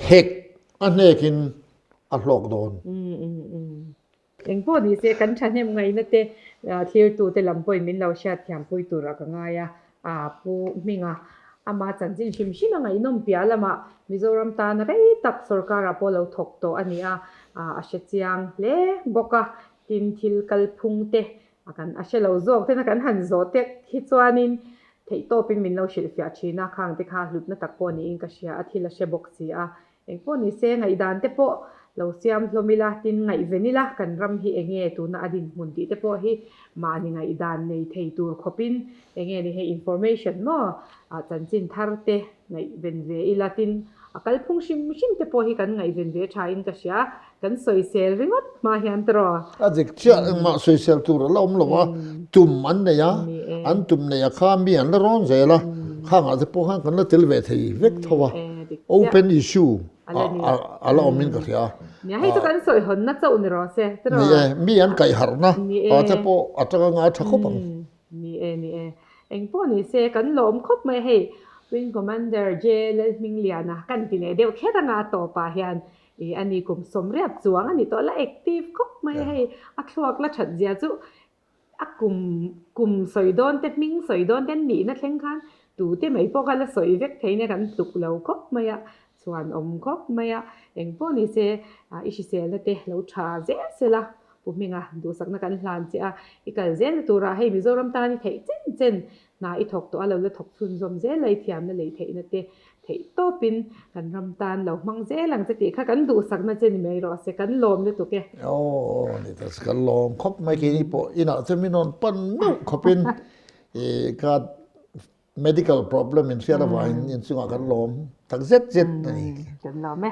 hek a hnekin a hlawk dawn. Engpawh ni se kan thahnem ngaihna te thlirtute lam pawhin min lo hriatthiampui turah ka ngai a. A Pu Hminga, ama chanchin hrim hrim a ngaihnawm piah lamah Mizoram tan rei tak sorkarah pawh lo thawk tawh a ni a, a hre chiang hle bawk a, tin thil kalphung te a kan a hre lo zawk ten a kan han zawh tek hi chuanin theihtawpin min lo hrilhfiah thin a, khang te kha hlutna tak pawh niin ka hria a, thil a hre bawk si a. Engpawh ni se, ngaihdan te pawh lo siam hlawm ila, tin ngaihven ila, kan ram hi enge tuna a dinhmun tih te pawh hi mahni ngaihdan nei thei tur khawpin enge ni hei information maw chanchin thar te ngaihven ve ila, tin a kalphung hrim hrim te pawh hi kan ngaihven ve tha in ka hria, kan sawisel ringawt hma hian tawh. A dik chiah engmah sawisel tur a la awm lo a, tum an nei a, an tum nei a kha mi an la rawn zel a, khangah te pawh khan kan la tel ve thei vek tho a. Open issue a la awmin ka hria. Nia, hei chu kan sawi hawnna chauh ni rawh se, tiraw? Ni e, mi an kaih harhna te pawh a tanga ngai tha khawp ang. Ni e, ni e. Eng pawh ni se, kan lawm khawp mai hei. Wing Commander J. Lalhmingliana kan ti leh deuh kher anga a tawpah hian i a ni kum 80 chuang a ni tawh la active khawp mai hei. A thluak la that zia chu A kum kum sawi dawn te hming sawi dawn te nihna thleng khan tute mai pawh kha la sawi vek thei nia kan tluk lo khawp mai a, chhuan awm khawp mai a, eng pawh ni se i hriselna te lo tha zel sel a, Pu Hminga duhsakna kan hlan che a, i kal zelna turah hei Mizoram tan i theih chen chen hna i thawk tawh a, lo la thawk chhunzawm zel a i thiamna lei theihna te Theih tawpin kan ram tan lo hmang zel ang che tih kha kan duhsakna che ni mai rawh se, kan lawm lutuk e. Aw ni ta kan lawm khawp mai keini pawh inah chuan min rawn pan meuh khawpin i ka medical problem in hriat avangin inchungah kan lawm tak zet zet a ni. Kan lawm e.